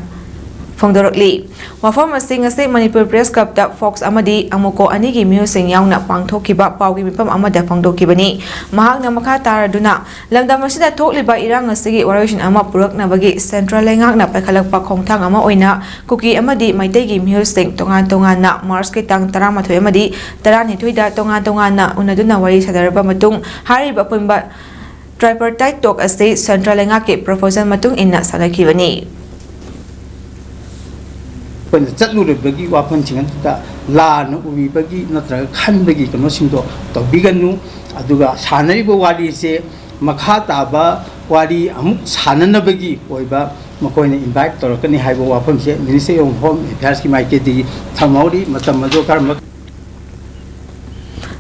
ꯐꯣꯡꯗꯣꯔꯛꯂꯤ꯫ ꯋꯥꯐꯝ ꯑꯁꯤ ꯉꯁꯤ ꯃꯅꯤꯄꯨꯔ Press Clubꯇ ꯐꯣꯛꯁ ꯑꯃꯗꯤ ꯑꯃꯨꯀꯣ ꯑꯅꯤꯒꯤ ꯃꯤꯑꯣꯏꯁꯤꯡ ꯌꯥꯎꯅ ꯄꯥꯡꯊꯣꯛꯈꯤꯕ ꯄꯥꯎꯒꯤ ꯃꯤꯐꯝ ꯑꯃꯗ ꯐꯣꯡꯗꯣꯛꯈꯤꯕꯅꯤ꯫ ꯃꯍꯥꯛꯅ ꯃꯈꯥ ꯇꯥꯔꯗꯨꯅ, ꯂꯝꯗꯝ ꯑꯁꯤꯗ ꯊꯣꯛꯂꯤꯕ ꯏꯔꯥꯡ ꯑꯁꯤꯒꯤ ꯋꯥꯔꯣꯏꯁꯤꯟ ꯑꯃ ꯄꯨꯔꯛꯅꯕꯒꯤ central ꯂꯩꯉꯥꯛꯅ ꯄꯥꯏꯈꯠꯂꯛꯄ ꯈꯣꯡꯊꯥꯡ ꯑꯃ ꯑꯣꯏꯅ ꯀꯨꯀꯤ ꯑꯃꯗꯤ ꯃꯩꯇꯩꯒꯤ ꯃꯤꯍꯨꯠꯁꯤꯡ ꯇꯣꯉꯥꯟ ꯇꯣꯉꯥꯟꯅ Marchꯀꯤ ꯇꯥꯡ ꯇꯔꯥꯃꯥꯊꯣꯏ ꯑꯃꯗꯤ ꯇꯔꯥꯅꯤꯊꯣꯏꯗ ꯇꯣꯉꯥꯟ ꯇꯣꯉꯥꯟꯅ ꯎꯅꯗꯨꯅ ꯋꯥꯔꯤ ꯁꯥꯟꯅꯔꯕ ꯃꯇꯨꯡ ꯍꯥꯏꯔꯤꯕ ꯑꯄꯨꯟꯕ tripartite talk ꯑꯁꯤ central ꯂꯩꯉꯥꯛꯀꯤ proposal ꯃꯇꯨꯡ ꯏꯟꯅ ꯁꯥꯟꯅꯈꯤꯕꯅꯤ꯫ ꯑꯩꯈꯣꯏꯅ ꯆꯠꯂꯨꯔꯤꯕꯒꯤ ꯋꯥꯐꯝꯁꯤꯡ ꯑꯗꯨꯗ ꯂꯥꯟꯅ ꯎꯕꯤꯕꯒꯤ ꯅꯠꯇ꯭ꯔꯒ ꯈꯟꯕꯒꯤ ꯀꯩꯅꯣꯁꯤꯡꯗꯣ ꯇꯧꯕꯤꯒꯅꯨ꯫ ꯑꯗꯨꯒ ꯁꯥꯟꯅꯔꯤꯕ ꯋꯥꯔꯤꯁꯦ ꯃꯈꯥ ꯇꯥꯕ ꯋꯥꯔꯤ ꯑꯃꯨꯛ ꯁꯥꯟꯅꯅꯕꯒꯤ ꯑꯣꯏꯕ ꯃꯈꯣꯏꯅ invite ꯇꯧꯔꯛꯀꯅꯤ ꯍꯥꯏꯕ ꯋꯥꯐꯝꯁꯦ Ministry of Home Affairsꯀꯤ ꯃꯥꯏꯀꯩꯗꯒꯤ ꯊꯝꯍꯧꯔꯤ꯫ ꯃꯇꯝ ꯑꯗꯨ ꯀꯔꯝꯕ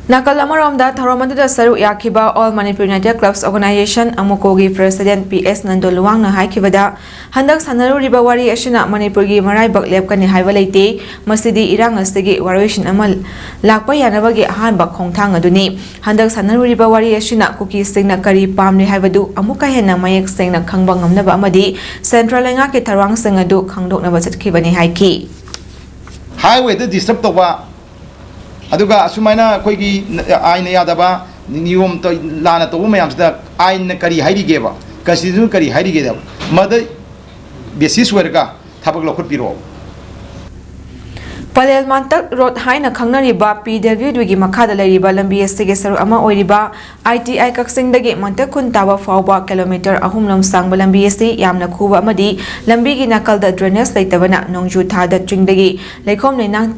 ꯅꯥꯀꯜ ꯑꯃꯔꯣꯝꯗ ꯊꯧꯔꯝ ꯑꯗꯨꯗ ꯁꯔꯨꯛ ꯌꯥꯈꯤꯕ All Manipur United Clubs Organisation, ꯑꯃꯨꯀꯣꯒꯤ president P S Nando ꯂꯨꯋꯥꯡꯅ ꯍꯥꯏꯈꯤꯕꯗ, ꯍꯟꯗꯛ ꯁꯥꯟꯅꯔꯨꯔꯤꯕ ꯋꯥꯔꯤ ꯑꯁꯤꯅ ꯃꯅꯤꯄꯨꯔꯒꯤ ꯃꯔꯥꯏꯕꯛ ꯂꯦꯞꯀꯅꯤ ꯍꯥꯏꯕ ꯂꯩꯇꯦ꯫ ꯃꯁꯤꯗꯤ ꯏꯔꯥꯡ ꯑꯁꯤꯒꯤ ꯋꯥꯔꯣꯏꯁꯤꯟ ꯑꯃ ꯂꯥꯛꯄ ꯌꯥꯅꯕꯒꯤ ꯑꯍꯥꯟꯕ ꯈꯣꯡꯊꯥꯡ ꯑꯗꯨꯅꯤ꯫ ꯍꯟꯗꯛ ꯁꯥꯟꯅꯔꯨꯔꯤꯕ ꯋꯥꯔꯤ ꯑꯁꯤꯅ ꯀꯨꯀꯤꯁꯤꯡꯅ ꯀꯔꯤ ꯄꯥꯝꯂꯤ ꯍꯥꯏꯕꯗꯨ ꯑꯃꯨꯛꯀ ꯍꯦꯟꯅ ꯃꯌꯦꯛ ꯁꯦꯡꯅ ꯈꯪꯕ ꯉꯝꯅꯕ ꯑꯃꯗꯤ central ꯂꯩꯉꯥꯛꯀꯤ ꯊꯧꯔꯥꯡꯁꯤꯡ ꯑꯗꯨ ꯈꯪꯗꯣꯛꯅꯕ ꯆꯠꯈꯤꯕꯅꯤ ꯍꯥꯏꯈꯤ꯫ Highwayꯗ disturb ꯇꯧꯕ, ꯑꯗꯨꯒ ꯑꯁꯨꯃꯥꯏꯅ ꯑꯩꯈꯣꯏꯒꯤ ꯑꯥꯏꯟꯅ ꯌꯥꯗꯕ, ꯅꯤꯌꯣꯝ ꯇꯧ-, ꯂꯥꯟꯅ ꯇꯧꯕ ꯃꯌꯥꯝꯁꯤꯗ ꯑꯥꯏꯟꯅ ꯀꯔꯤ ꯍꯥꯏꯔꯤꯒꯦꯕ, constitution ꯀꯔꯤ ꯍꯥꯏꯔꯤꯒꯦꯕ, ꯃꯗ basis ꯑꯣꯏꯔꯒ ꯊꯕꯛ ꯂꯧꯈꯠꯄꯤꯔꯛꯑꯣ꯫ ꯄꯂꯦꯜ ꯃꯥꯟꯇꯛ ꯔꯣꯗ ꯍꯥꯏꯅ ꯈꯪꯅꯔꯤꯕ P W Dꯒꯤ ꯃꯈꯥꯗ ꯂꯩꯔꯤꯕ ꯂꯝꯕꯤ ꯑꯁꯤꯒꯤ ꯁꯔꯨꯛ ꯑꯃ ꯑꯣꯏꯔꯤꯕ I T I ꯀꯛꯆꯤꯡꯗꯒꯤ ꯃꯥꯟꯇꯛ ꯈꯨꯟ ꯇꯥꯕ ꯐꯥꯎꯕ ꯀꯤꯂꯣꯃꯤꯇꯔ ꯑꯍꯨꯝ ꯂꯣꯝ ꯁꯥꯡꯕ ꯂꯝꯕꯤ ꯑꯁꯤ ꯌꯥꯝꯅ ꯈꯨꯕ ꯑꯃꯗꯤ ꯂꯝꯕꯤꯒꯤ ꯅꯥꯀꯜꯗ drainage ꯂꯩꯇꯕꯅ ꯅꯣꯡꯖꯨ ꯊꯥꯗ ꯆꯤꯡꯗꯒꯤ ꯂꯩꯈꯣꯝ ꯂꯩꯅꯥꯡ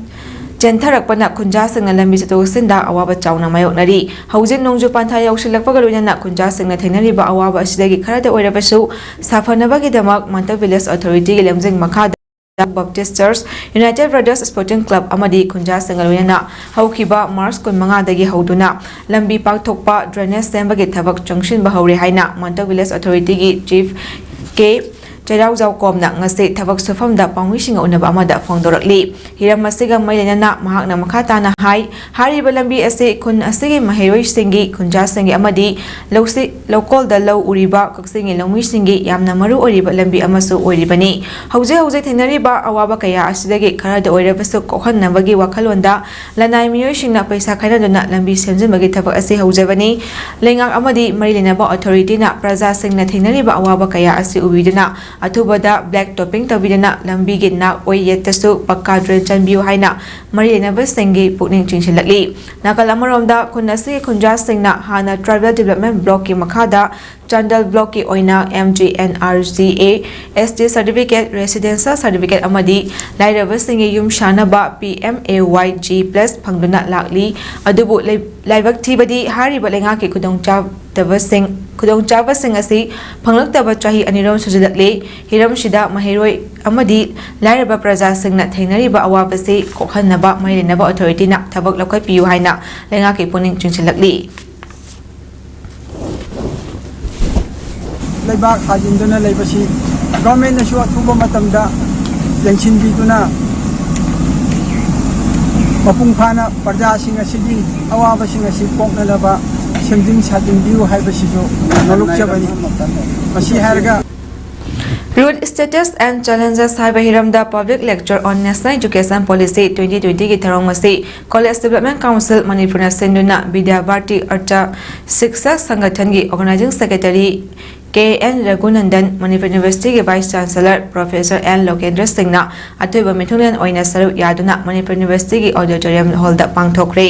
ꯆꯦꯟꯊꯔꯛꯄꯅ ꯈꯨꯟꯖꯥꯁꯤꯡꯅ ꯂꯝꯕꯤ ꯆꯠꯊꯣꯛ ꯆꯠꯁꯤꯟꯗ ꯑꯋꯥꯕ ꯆꯥꯎꯅ ꯃꯥꯌꯣꯛꯅꯔꯤ꯫ ꯍꯧꯖꯤꯛ ꯅꯣꯡꯖꯨ ꯄꯟꯊꯥ ꯌꯧꯁꯤꯜꯂꯛꯄꯒ ꯂꯣꯏꯅꯅ ꯈꯨꯟꯖꯥꯁꯤꯡꯅ ꯊꯦꯡꯅꯔꯤꯕ ꯑꯋꯥꯕ ꯑꯁꯤꯗꯒꯤ ꯈꯔꯗ ꯑꯣꯏꯔꯕꯁꯨ ꯁꯥꯐꯅꯕꯒꯤꯗꯃꯛ ꯃꯟꯇꯜ ꯚꯤꯂꯦꯖ ꯑꯣꯊꯣꯔꯤꯇꯤꯒꯤ ꯂꯝꯖꯤꯡ ꯃꯈꯥꯗ Baptist Church, United Brothers Sporting Club ꯑꯃꯗꯤ ꯈꯨꯟꯖꯥꯁꯤꯡꯒ ꯂꯣꯏꯅꯅ ꯍꯧꯈꯤꯕ ꯃꯥꯔꯆ ꯀꯨꯟꯃꯉꯥꯗꯒꯤ ꯍꯧꯗꯨꯅ ꯂꯝꯕꯤ ꯄꯥꯛꯊꯣꯛꯄ, drainage ꯁꯦꯝꯕꯒꯤ ꯊꯕꯛ ꯆꯪꯁꯤꯟꯕ ꯍꯧꯔꯦ ꯍꯥꯏꯅ ꯃꯟꯇꯜ ꯚꯤꯂꯦꯖ ꯑꯣꯊꯣꯔꯤꯇꯤꯒꯤ ꯆꯤꯐ ꯀꯦ ꯆꯩꯔꯥꯎꯖꯥꯎꯀꯣꯝꯅ ꯉꯁꯤ ꯊꯕꯛ ꯁꯨꯐꯝꯗ ꯄꯥꯎꯃꯤꯁꯤꯡꯒ ꯎꯅꯕ ꯑꯃꯗ ꯐꯣꯡꯗꯣꯔꯛꯂꯤ꯫ ꯍꯤꯔꯝ ꯑꯁꯤꯒ ꯃꯔꯤ ꯂꯩꯅꯅ ꯃꯍꯥꯛꯅ ꯃꯈꯥ ꯇꯥꯅ ꯍꯥꯏ, ꯍꯥꯏꯔꯤꯕ ꯂꯝꯕꯤ ꯑꯁꯤ ꯈꯨꯟ ꯑꯁꯤꯒꯤ ꯃꯍꯩꯔꯣꯏꯁꯤꯡꯒꯤ, ꯈꯨꯟꯖꯥꯁꯤꯡꯒꯤ ꯑꯃꯗꯤ ꯂꯧꯁꯤ-, ꯂꯧꯀꯣꯜꯗ ꯂꯧ ꯎꯔꯤꯕ ꯀꯛꯆꯤꯡꯒꯤ ꯂꯧꯃꯤꯁꯤꯡꯒꯤ ꯌꯥꯝꯅ ꯃꯔꯨ ꯑꯣꯏꯔꯤꯕ ꯂꯝꯕꯤ ꯑꯃꯁꯨ ꯑꯣꯏꯔꯤꯕꯅꯤ꯫ ꯍꯧꯖꯤꯛ ꯍꯧꯖꯤꯛ ꯊꯦꯡꯅꯔꯤꯕ ꯑꯋꯥꯕ ꯀꯌꯥ ꯑꯁꯤꯗꯒꯤ ꯈꯔꯗ ꯑꯣꯏꯔꯕꯁꯨ ꯀꯣꯛꯍꯟꯅꯕꯒꯤ ꯋꯥꯈꯜꯂꯣꯟꯗ ꯂꯅꯥꯏ ꯃꯤꯑꯣꯏꯁꯤꯡꯅ ꯄꯩꯁꯥ ꯈꯥꯏꯅꯗꯨꯅ ꯂꯝꯕꯤ ꯁꯦꯝꯖꯤꯟꯕꯒꯤ ꯊꯕꯛ ꯑꯁꯤ ꯍꯧꯖꯕꯅꯤ꯫ ꯂꯩꯉꯥꯛ ꯑꯃꯗꯤ ꯃꯔꯤ ꯂꯩꯅꯕ ꯑꯣꯊꯣꯔꯤꯇꯤꯅ ꯄ꯭ꯔꯖꯥꯁꯤꯡꯅ ꯊꯦꯡꯅꯔꯤꯕ ꯑꯋꯥꯕ ꯀꯌꯥ ꯑꯁꯤ ꯎꯕꯤꯗꯨꯅ ꯑꯊꯨꯕꯗ black topping ꯇꯧꯕꯤꯗꯨꯅ ꯂꯝꯕꯤꯒꯤ ꯅꯥꯛ ꯑꯣꯏ ꯌꯦꯠꯇꯁꯨ ꯄꯛꯀꯥ drain ꯆꯟꯕꯤꯌꯨ ꯍꯥꯏꯅ ꯃꯔꯤ ꯂꯩꯅꯕꯁꯤꯡꯒꯤ ꯄꯨꯛꯅꯤꯡ ꯆꯤꯡꯁꯤꯜꯂꯛꯂꯤ꯫ ꯅꯥꯀꯜ ꯑꯃꯔꯣꯝꯗ ꯈꯨꯟ ꯑꯁꯤꯒꯤ ꯈꯨꯟꯖꯥꯁꯤꯡꯅ ꯍꯥꯟꯅ Tribal Development Blockꯀꯤ ꯃꯈꯥꯗ ꯆꯥꯟꯗꯦꯜ Blockꯀꯤ ꯑꯣꯏꯅ M G N R G A, S T certificate, residential certificate ꯑꯃꯗꯤ ꯂꯥꯏꯔꯕꯁꯤꯡꯒꯤ ꯌꯨꯝ ꯁꯥꯅꯕ P M A Y G plus ꯐꯪꯗꯨꯅ ꯂꯥꯛꯂꯤ꯫ ꯑꯗꯨꯕꯨ ꯂꯩ-, ꯂꯥꯏꯕꯛ ꯊꯤꯕꯗꯤ ꯍꯥꯏꯔꯤꯕ ꯂꯩꯉꯥꯛꯀꯤ ꯈꯨꯗꯣꯡꯆꯥꯗꯕꯁꯤꯡ, ꯈꯨꯗꯣꯡꯆꯥꯕꯁꯤꯡ ꯑꯁꯤ ꯐꯪꯂꯛꯇꯕ ꯆꯍꯤ ꯑꯅꯤꯔꯣꯝ ꯁꯨꯖꯤꯜꯂꯛꯂꯤ꯫ ꯍꯤꯔꯝꯁꯤꯗ ꯃꯍꯩꯔꯣꯏ ꯑꯃꯗꯤ ꯂꯥꯏꯔꯕ ꯄ꯭ꯔꯖꯥꯁꯤꯡꯅ ꯊꯦꯡꯅꯔꯤꯕ ꯑꯋꯥꯕꯁꯤ ꯀꯣꯛꯍꯟꯅꯕ ꯃꯔꯤ ꯂꯩꯅꯕ ꯑꯣꯊꯣꯔꯤꯇꯤꯅ ꯊꯕꯛ ꯂꯧꯈꯠꯄꯤꯌꯨ ꯍꯥꯏꯅ ꯂꯩꯉꯥꯛꯀꯤ ꯄꯨꯛꯅꯤꯡ ꯆꯤꯡꯁꯤꯜꯂꯛꯂꯤ꯫ ꯂꯩꯕꯥꯛ ꯍꯥꯖꯤꯟꯗꯨꯅ ꯂꯩꯕꯁꯤ ꯒꯣꯔꯃꯦꯟꯅꯁꯨ ꯑꯊꯨꯕ ꯃꯇꯝꯗ ꯌꯦꯡꯁꯤꯟꯕꯤꯗꯨꯅ ꯃꯄꯨꯡ ꯐꯥꯅ ꯄ꯭ꯔꯖꯥꯁꯤꯡ ꯑꯁꯤꯒꯤ ꯑꯋꯥꯕꯁꯤꯡ ꯑꯁꯤ ꯀꯣꯛꯅꯅꯕ ꯁꯦꯝꯖꯤꯟ ꯁꯥꯖꯤꯟꯕꯤꯌꯨ ꯍꯥꯏꯕꯁꯤꯁꯨ ꯅꯣꯂꯨꯛꯆꯕꯅꯤ꯫ ꯃꯁꯤ ꯍꯥꯏꯔꯒ Root Status and Challenges ꯍꯥꯏꯕ ꯍꯤꯔꯝꯗ Public Lecture on National Education Policy twenty twentyꯒꯤ ꯊꯧꯔꯝ ꯑꯁꯤ College Development Council ꯃꯅꯤꯄꯨꯔꯅ ꯁꯤꯟꯗꯨꯅ ꯕꯤꯗ꯭ꯌꯥ ꯚꯥꯔꯇꯤ ꯑꯔꯊ ꯁꯤꯛꯁꯥ ꯁꯪꯒꯊꯟꯒꯤ Organizing Secretary K N Raghunandan, Manipur ꯌꯨꯅꯤꯚꯔꯁꯤꯇꯤꯒꯤ Vice Chancellor Professor N Lokendra ꯁꯤꯡꯅ ꯑꯊꯣꯏꯕ ꯃꯤꯊꯨꯡꯂꯦꯟ ꯑꯣꯏꯅ ꯁꯔꯨꯛ ꯌꯥꯗꯨꯅ ꯃꯅꯤꯄꯨꯔ ꯌꯨꯅꯤꯚꯔꯁꯤꯇꯤꯒꯤ Auditorium Hallꯗ ꯄꯥꯡꯊꯣꯛꯈ꯭ꯔꯦ꯫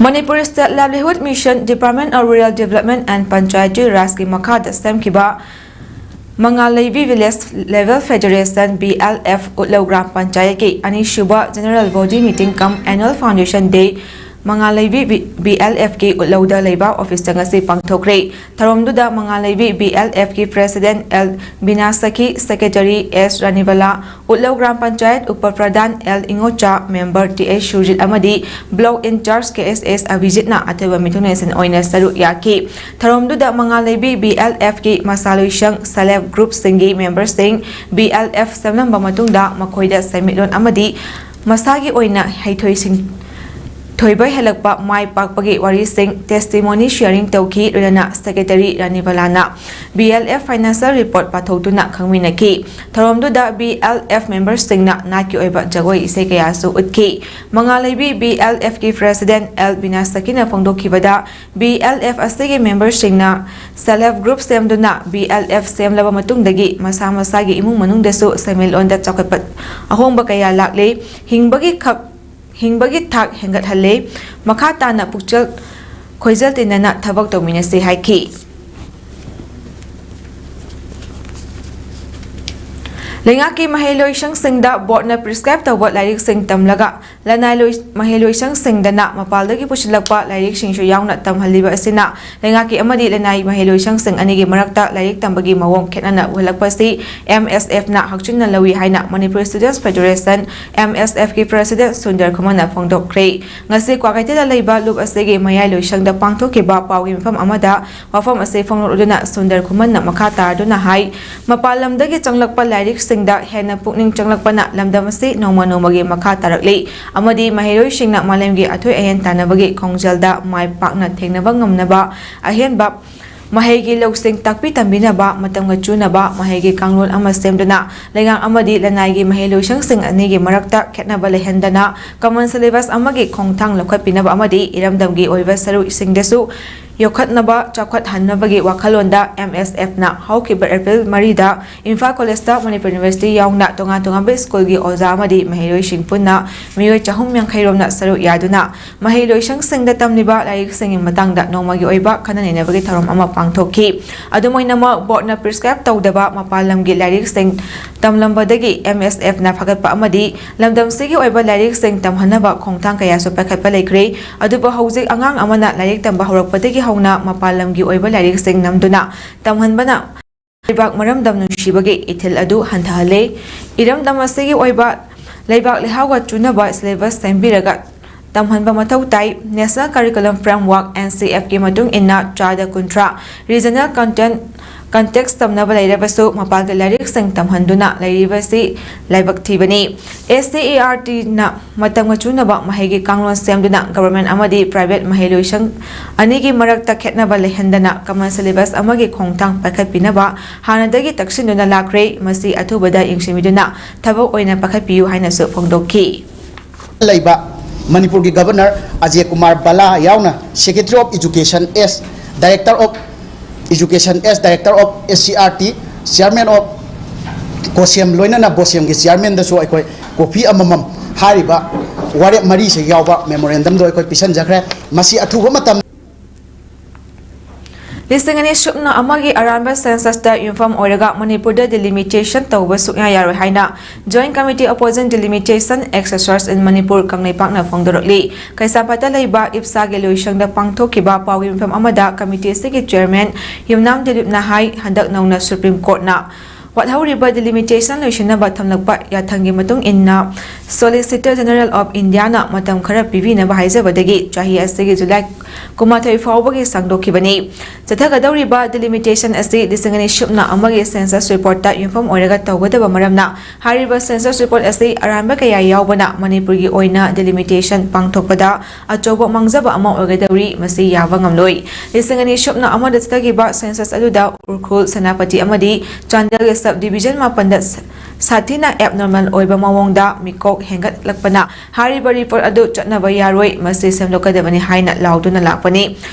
Manipur State Livelihood Mission, Department of Rural Development and Panchayati Rajꯀꯤ ꯃꯈꯥꯗ ꯁꯦꯝꯈꯤꯕ ꯃꯉꯥꯜ ꯂꯩꯕꯤ Village Level Federation, B L F, Utlou gram ꯄꯟꯆꯥꯌꯠꯀꯤ ꯑꯅꯤꯁꯨꯕ General Body Meeting cum Annual Foundation Day ꯃꯉꯥꯜ ꯂꯩꯕꯤ B-, B L F ꯀꯤ ꯎꯠꯂꯧꯗ ꯂꯩꯕ ꯑꯣꯐꯤꯁꯇ ꯉꯁꯤ ꯄꯥꯡꯊꯣꯛꯈ꯭ꯔꯦ꯫ ꯊꯧꯔꯝꯗꯨꯗ ꯃꯉꯥꯜ ꯂꯩꯕꯤ B L F ꯀꯤ President L Binashakhi, Secretary S Ranibala, Utlou gram panchayat up pradhan L Ingocha, Member T H Surjit ꯑꯃꯗꯤ Block Incharge K S S ꯑꯚꯤꯖꯤꯠꯅ ꯑꯊꯣꯏꯕ ꯃꯤꯊꯨꯡꯂꯦꯟꯁꯤꯟ ꯑꯣꯏꯅ ꯁꯔꯨꯛ ꯌꯥꯈꯤ꯫ ꯊꯧꯔꯝꯗꯨꯗ ꯃꯉꯥꯜ ꯂꯩꯕꯤ B L F ꯀꯤ ꯃꯁꯥꯂꯣꯏꯁꯪ, Self Help Groupꯁꯤꯡꯒꯤ memberꯁꯤꯡ B L F ꯁꯦꯝꯂꯝꯕ ꯃꯇꯨꯡꯗ ꯃꯈꯣꯏꯗ ꯁꯦꯟꯃꯤꯠꯂꯣꯟ ꯑꯃꯗꯤ ꯃꯁꯥꯒꯤ ꯑꯣꯏꯅ ꯍꯩꯊꯣꯏ ꯁꯤꯡ-, ꯊꯣꯏꯕ ꯍꯦꯜꯂꯛꯄ ꯃꯥꯏ ꯄꯥꯛꯄꯒꯤ ꯋꯥꯔꯤꯁꯤꯡ testimony sharing ꯇꯧꯈꯤ꯫ ꯂꯣꯏꯅꯅ Secretary ꯔꯥꯅꯤꯕꯂꯥꯅ B L F financial report ꯄꯥꯊꯣꯛꯇꯨꯅ ꯈꯪꯃꯤꯟꯅꯈꯤ꯫ ꯊꯧꯔꯝꯗꯨꯗ B L F memberꯁꯤꯡꯅ ꯅꯥꯠꯀꯤ ꯑꯣꯏꯕ ꯖꯒꯣꯏ ꯏꯁꯩ ꯀꯌꯥꯁꯨ ꯎꯠꯈꯤ꯫ ꯃꯉꯥꯜ ꯂꯩꯕꯤ B L F ꯀꯤ President L ꯕꯤꯅꯥꯁꯈꯤꯅ ꯐꯣꯡꯗꯣꯛꯈꯤꯕꯗ, B L F ꯑꯁꯤꯒꯤ memberꯁꯤꯡꯅ Self Help Group ꯁꯦꯝꯗꯨꯅ B L F ꯁꯦꯝꯂꯕ ꯃꯇꯨꯡꯗꯒꯤ ꯃꯁꯥ ꯃꯁꯥꯒꯤ ꯏꯃꯨꯡ ꯃꯅꯨꯡꯗꯁꯨ ꯁꯦꯟꯃꯤꯠꯂꯣꯟꯗ ꯆꯥꯎꯈꯠꯄ ꯑꯍꯣꯡꯕ ꯀꯌꯥ ꯂꯥꯛꯂꯦ꯫ ꯍꯤꯡꯕꯒꯤ ꯈꯛ, ꯍꯤꯡꯕꯒꯤ ꯊꯥꯛ ꯍꯦꯟꯒꯠꯍꯜꯂꯦ꯫ ꯃꯈꯥ ꯇꯥꯅ ꯄꯨꯛꯆꯦꯜ ꯈꯣꯏꯖꯦꯜ ꯇꯤꯟꯅꯅ ꯊꯕꯛ ꯇꯧꯃꯤꯟꯅꯁꯤ ꯍꯥꯏꯈꯤ꯫ ꯂꯩꯉꯥꯛꯀꯤ ꯃꯍꯩꯂꯣꯏꯁꯪꯁꯤꯡꯗ boardꯅ prescribe ꯇꯧꯕ ꯂꯥꯏꯔꯤꯛꯁꯤꯡ ꯇꯝꯂꯒ ꯂꯅꯥꯏ ꯂꯣꯏ-, ꯃꯍꯩꯂꯣꯏꯁꯪꯁꯤꯡꯗꯅ ꯃꯄꯥꯜꯗꯒꯤ ꯄꯨꯁꯤꯜꯂꯛꯄ ꯂꯥꯏꯔꯤꯛꯁꯤꯡꯁꯨ ꯌꯥꯎꯅ ꯇꯝꯍꯜꯂꯤꯕ ꯑꯁꯤꯅ ꯂꯩꯉꯥꯛꯀꯤ ꯑꯃꯗꯤ ꯂꯅꯥꯏ ꯃꯍꯩꯂꯣꯏꯁꯪꯁꯤꯡ ꯑꯅꯤꯒꯤ ꯃꯔꯛꯇ ꯂꯥꯏꯔꯤꯛ ꯇꯝꯕꯒꯤ ꯃꯑꯣꯡ ꯈꯦꯠꯅꯅ ꯎꯍꯜꯂꯛꯄꯁꯤ M S Fꯅ ꯍꯛꯆꯤꯟꯅ ꯂꯧꯏ ꯍꯥꯏꯅ Manipur Students Federation, M S Fꯀꯤ President Sundar ꯈꯨꯃꯟꯅ ꯐꯣꯡꯗꯣꯛꯈ꯭ꯔꯦ꯫ ꯉꯁꯤ ꯀ꯭ꯋꯥꯀꯩꯊꯦꯜꯗ ꯂꯩꯕ ꯂꯨꯞ ꯑꯁꯤꯒꯤ ꯃꯌꯥꯏ ꯂꯣꯏꯁꯪꯗ ꯄꯥꯡꯊꯣꯛꯈꯤꯕ ꯄꯥꯎꯒꯤ ꯃꯤꯐꯝ ꯑꯃꯗ ꯋꯥꯐꯝ ꯑꯁꯤ ꯐꯣꯡꯗꯣꯛꯂꯗꯨꯅ ꯁꯨꯟꯗꯔ ꯈꯨꯃꯟꯅ ꯃꯈꯥ ꯇꯥꯔꯗꯨꯅ ꯍꯥꯏ, ꯃꯄꯥꯟ ꯂꯝꯗꯒꯤ ꯆꯪꯂꯛꯄ ꯂꯥꯏꯔꯤꯛꯁꯤꯡꯗ ꯍꯦꯟꯅ ꯄꯨꯛꯅꯤꯡ ꯆꯪꯂꯛꯄꯅ ꯂꯝꯗꯝ ꯑꯁꯤ ꯅꯣꯡꯃ ꯅꯣꯡꯃꯒꯤ ꯃꯈꯥ ꯇꯥꯔꯛꯂꯤ ꯑꯃꯗꯤ ꯃꯍꯩꯔꯣꯏꯁꯤꯡꯅ ꯃꯥꯂꯦꯝꯒꯤ ꯑꯊꯣꯏ ꯑꯍꯦꯟ ꯇꯥꯟꯅꯕꯒꯤ ꯈꯣꯡꯖꯦꯜꯗ ꯃꯥꯏ ꯄꯥꯛꯅ ꯊꯦꯡꯅꯕ ꯉꯝꯅꯕ ꯑꯍꯦꯟꯕ ꯃꯍꯩꯒꯤ ꯂꯧꯁꯤꯡ ꯇꯥꯛꯄꯤ ꯇꯝꯕꯤꯅꯕ ꯃꯇꯝꯒ ꯆꯨꯅꯕ ꯃꯍꯩꯒꯤ ꯀꯥꯡꯂꯣꯟ ꯑꯃ ꯁꯦꯝꯗꯨꯅ ꯂꯩꯉꯥꯛ ꯑꯃꯗꯤ ꯂꯅꯥꯏꯒꯤ ꯃꯍꯩꯂꯣꯏꯁꯪꯁꯤꯡ ꯑꯅꯤꯒꯤ ꯃꯔꯛꯇ ꯈꯦꯠꯅꯕ ꯂꯩꯍꯟꯗꯅ common syllabus ꯑꯃꯒꯤ ꯈꯣꯡꯊꯥꯡ ꯂꯧꯈꯠꯄꯤꯅꯕ ꯑꯃꯗꯤ ꯏꯔꯝꯗꯝꯒꯤ ꯑꯣꯏꯕ ꯁꯔꯨꯛꯁꯤꯡꯗꯁꯨ ꯌꯣꯛꯈꯠꯅꯕ, ꯆꯥꯎꯈꯠꯍꯟꯅꯕꯒꯤ ꯋꯥꯈꯜꯂꯣꯟꯗ ꯑꯦꯝ ꯑꯦꯁ ꯑꯦꯐꯅ ꯍꯧꯈꯤꯕ ꯑꯦꯄ꯭ꯔꯤꯜ ꯃꯔꯤꯗ ꯏꯝꯐꯥꯜ ꯀꯣꯂꯦꯖꯇ ꯃꯅꯤꯄꯨꯔ ꯌꯨꯅꯤꯚꯔꯁꯤꯇꯤ ꯌꯥꯎꯅ ꯇꯣꯉꯥꯟ ꯇꯣꯉꯥꯟꯕ ꯁ꯭ꯀꯨꯜꯒꯤ ꯑꯣꯖꯥ ꯑꯃꯗꯤ ꯃꯍꯩꯔꯣꯏꯁꯤꯡ ꯄꯨꯟꯅ ꯃꯤꯑꯣꯏ ꯆꯍꯨꯝ ꯌꯥꯡꯈꯩ ꯔꯣꯝꯅ ꯁꯔꯨꯛ ꯌꯥꯗꯨꯅ ꯃꯍꯩ ꯂꯣꯏꯁꯪꯁꯤꯡꯗ ꯇꯝꯂꯤꯕ ꯂꯥꯏꯔꯤꯛꯁꯤꯡꯒꯤ ꯃꯇꯥꯡꯗ ꯅꯣꯡꯃꯒꯤ ꯑꯣꯏꯕ ꯈꯟꯅ ꯅꯩꯅꯕꯒꯤ ꯊꯧꯔꯝ ꯑꯃ ꯄꯥꯡꯊꯣꯛꯈꯤ꯫ ꯑꯗꯨꯝ ꯑꯣꯏꯅꯃꯛ, ꯕꯣꯔꯗꯅ ꯄ꯭ꯔꯤꯁꯀ꯭ꯔꯥꯏꯕ ꯇꯧꯗꯕ ꯃꯄꯥꯟ ꯂꯝꯒꯤ ꯂꯥꯏꯔꯤꯛꯁꯤꯡ ꯇꯝꯂꯝꯕꯗꯒꯤ ꯑꯦꯝ ꯑꯦꯁ ꯑꯦꯐꯅ ꯐꯒꯠꯄ ꯑꯃꯗꯤ ꯂꯝꯗꯝꯁꯤꯒꯤ ꯑꯣꯏꯕ ꯂꯥꯏꯔꯤꯛꯁꯤꯡ ꯇꯝꯍꯟꯅꯕ ꯈꯣꯡꯊꯥꯡ ꯀꯌꯥꯁꯨ ꯄꯥꯏꯈꯠꯄ ꯂꯩꯈ꯭ꯔꯦ꯫ ꯑꯗꯨꯕꯨ ꯍꯧꯖꯤꯛ ꯑꯉꯥꯡ ꯑꯃꯅ ꯂꯥꯏꯔꯤꯛ ꯇꯝꯕ ꯍꯧꯔꯛꯄꯗꯒꯤ ꯍꯧꯅ ꯃꯄꯥꯟ ꯂꯝꯒꯤ ꯑꯣꯏꯕ ꯂꯥꯏꯔꯤꯛꯁꯤꯡ ꯅꯝꯗꯨꯅ ꯇꯝꯍꯟꯕꯅ ꯂꯩꯕꯥꯛ ꯃꯔꯝꯗꯝ ꯅꯨꯡꯁꯤꯕꯒꯤ ꯏꯊꯤꯜ ꯑꯗꯨ ꯍꯟꯊꯍꯜꯂꯦ꯫ ꯏꯔꯝꯗꯝ ꯑꯁꯤꯒꯤ ꯑꯣꯏꯕ ꯂꯩꯕꯥꯛ ꯂꯩꯍꯥꯎꯒ ꯆꯨꯅꯕ ꯁꯤꯂꯦꯕꯁ ꯁꯦꯝꯕꯤꯔꯒ ꯇꯝꯍꯟꯕ ꯃꯊꯧ ꯇꯥꯏ꯫ National Curriculum Framework, N C F ꯀꯤ ꯃꯇꯨꯡ ꯏꯟꯅ ꯆꯥꯗ ꯀꯨꯟꯊ꯭ꯔꯥ ꯔꯤꯖꯅꯦꯜ ꯀꯟꯇꯦꯟ, ꯀꯟꯇꯦꯛꯁ ꯇꯝꯅꯕ ꯂꯩꯔꯕꯁꯨ ꯃꯄꯥꯟꯒꯤ ꯂꯥꯏꯔꯤꯛꯁꯤꯡ ꯇꯝꯍꯟꯗꯨꯅ ꯂꯩꯔꯤꯕꯁꯤ ꯂꯥꯏꯕꯛ ꯊꯤꯕꯅꯤ꯫ S C E R T ꯅ ꯃꯇꯝꯒ ꯆꯨꯅꯕ ꯃꯍꯩꯒꯤ ꯀꯥꯡꯂꯣꯟ ꯁꯦꯝꯗꯨꯅ ꯒꯚꯔꯟꯃꯦꯟꯠ ꯑꯃꯗꯤ ꯄ꯭ꯔꯥꯏꯚꯦꯠ ꯃꯍꯩꯂꯣꯏꯁꯪ ꯑꯅꯤꯒꯤ ꯃꯔꯛꯇ ꯈꯦꯠꯅꯕ ꯂꯩꯍꯟꯗꯅ ꯀꯃꯟ ꯁꯤꯂꯦꯕꯁ ꯑꯃꯒꯤ ꯈꯣꯡꯊꯥꯡ ꯄꯥꯏꯈꯠꯄꯤꯅꯕ ꯍꯥꯟꯅꯗꯒꯤ ꯇꯛꯁꯤꯟꯗꯨꯅ ꯂꯥꯛꯈ꯭ꯔꯦ꯫ ꯃꯁꯤ ꯑꯊꯨꯕꯗ ꯌꯦꯡꯁꯤꯟꯕꯤꯗꯨꯅ ꯊꯕꯛ ꯑꯣꯏꯅ ꯄꯥꯏꯈꯠꯄꯤꯌꯨ ꯍꯥꯏꯅꯁꯨ ꯐꯣꯡꯗꯣꯛꯈꯤ꯫ ꯂꯩꯕ ꯃꯅꯤꯄꯨꯔꯒꯤ ꯒꯚꯔꯅꯔ ꯑꯖꯦ ꯀꯨꯃꯥꯔ ꯕꯂꯥ ꯌꯥꯎꯅ Secretary of Education S, Director of Education S, Director of S C R T, Chairman of ꯀꯣꯁꯦꯝ ꯂꯣꯏꯅꯅ ꯕꯣꯁꯦꯝꯒꯤ ꯆꯤꯌꯥꯔꯃꯦꯟꯗꯁꯨ ꯑꯩꯈꯣꯏ ꯀꯣꯐꯤ ꯑꯃꯃꯝ ꯍꯥꯏꯔꯤꯕ ꯋꯥꯔꯦꯞ ꯃꯔꯤꯁꯦ ꯌꯥꯎꯕ ꯃꯦꯃꯣꯔꯦꯟꯗꯝꯗꯣ ꯑꯩꯈꯣꯏ ꯄꯤꯁꯤꯟꯖꯈ꯭ꯔꯦ꯫ ꯃꯁꯤ ꯑꯊꯨꯕ ꯃꯇꯝ ꯂꯤꯁꯤꯡ ꯑꯅꯤ ꯁꯨꯞꯅ ꯑꯃꯒꯤ ꯑꯔꯥꯟꯕ ꯁꯦꯟꯁꯁꯇ ꯌꯨꯝꯐꯝ ꯑꯣꯏꯔꯒ ꯃꯅꯤꯄꯨꯔꯗ ꯗꯤꯂꯤꯃꯤꯇꯦꯁꯟ ꯇꯧꯕ ꯁꯨꯛꯌꯥ ꯌꯥꯔꯣꯏ ꯍꯥꯏꯅ Joint Committee Opposing Delimitation Exercise in Manipur ꯀꯪꯂꯩꯄꯥꯛꯅ ꯐꯣꯡꯗꯣꯔꯛꯂꯤ꯫ ꯀꯩꯁꯥꯝꯄꯥꯠꯇ ꯂꯩꯕ ꯏꯞꯁꯥꯒꯤ ꯂꯣꯏꯁꯪꯗ ꯄꯥꯡꯊꯣꯛꯈꯤꯕ ꯄꯥꯎꯒꯤ ꯃꯤꯐꯝ ꯑꯃꯗ ꯀꯃꯤꯇꯤ ꯑꯁꯤꯒꯤ ꯆꯤꯌꯔꯃꯦꯟ ꯌꯨꯝꯅꯥꯝ ꯗꯤꯂꯤꯞꯅ ꯍꯥꯏ, ꯍꯟꯗꯛ ꯅꯧꯅ ꯁꯨꯄ꯭ꯔꯤꯝ ꯀꯣꯔꯠꯅ ꯋꯥꯠꯍꯧꯔꯤꯕ ꯗꯤꯂꯤꯃꯤꯇꯦꯁꯟ ꯂꯣꯏꯁꯤꯟꯅꯕ ꯊꯝꯂꯛꯄ ꯌꯥꯊꯪꯒꯤ ꯃꯇꯨꯡ ꯏꯟꯅ Solicitor General of Indiaꯅ ꯃꯇꯝ ꯈꯔ ꯄꯤꯕꯤꯅꯕ ꯍꯥꯏꯖꯕꯗꯒꯤ ꯆꯍꯤ ꯑꯁꯤꯒꯤ ꯖꯨꯂꯥꯏ ꯀꯨꯟꯃꯥꯊꯣꯏ ꯐꯥꯎꯕꯒꯤ ꯁꯥꯡꯗꯣꯛꯈꯤꯕꯅꯤ꯫ ꯆꯠꯊꯒꯗꯧꯔꯤꯕ ꯗꯤꯂꯤꯃꯤꯇꯦꯁꯟ ꯑꯁꯤ ꯂꯤꯁꯤꯡ ꯑꯅꯤ ꯁꯨꯞꯅ ꯑꯃꯒꯤ ꯁꯦꯟꯁꯁ ꯔꯤꯄꯣꯔꯠꯇ ꯌꯨꯝꯐꯝ ꯑꯣꯏꯔꯒ ꯇꯧꯒꯗꯕ ꯃꯔꯝꯅ, ꯍꯥꯏꯔꯤꯕ ꯁꯦꯟꯁꯁ ꯔꯤꯄꯣꯔꯠ ꯑꯁꯤ ꯑꯔꯥꯟꯕ ꯀꯌꯥ ꯌꯥꯎꯕꯅ ꯃꯅꯤꯄꯨꯔꯒꯤ ꯑꯣꯏꯅ ꯗꯤꯂꯤꯃꯤꯇꯦꯁꯟ ꯄꯥꯡꯊꯣꯛꯄꯗ ꯑꯆꯧꯕ ꯃꯥꯡꯖꯕ ꯑꯃ ꯑꯣꯏꯒꯗꯧꯔꯤ꯫ ꯃꯁꯤ ꯌꯥꯕ ꯉꯝꯂꯣꯏ꯫ ꯂꯤꯁꯤꯡ ꯑꯅꯤ ꯁꯨꯞꯅ ꯑꯃꯗ ꯆꯠꯊꯈꯤꯕ ꯁꯦꯟꯁꯁ ꯑꯗꯨꯗ ꯎꯈ꯭ꯔꯨꯜ, ꯁꯦꯅꯥꯄꯇꯤ ꯑꯃꯗꯤ ꯆꯥꯟꯗꯦꯜꯒꯤ ꯁꯕ ꯗꯤꯕꯤꯖꯟ ꯃꯥꯄꯟꯗ ꯁ-, ꯁꯥꯊꯤꯅ ꯑꯦꯕꯅꯣꯔꯃꯦꯜ ꯑꯣꯏꯕ ꯃꯑꯣꯡꯗ ꯃꯤꯀꯣꯛ ꯍꯦꯟꯒꯠꯂꯛꯄꯅ ꯍꯥꯏꯔꯤꯕ ꯔꯤꯄꯣꯔꯠ ꯑꯗꯨ ꯆꯠꯅꯕ ꯌꯥꯔꯣꯏ, ꯃꯁꯤ ꯁꯦꯝꯗꯣꯛꯀꯗꯕꯅꯤ ꯍꯥꯏꯅ ꯂꯥꯎꯗꯨꯅ ꯂꯥꯛꯄꯅꯤ꯫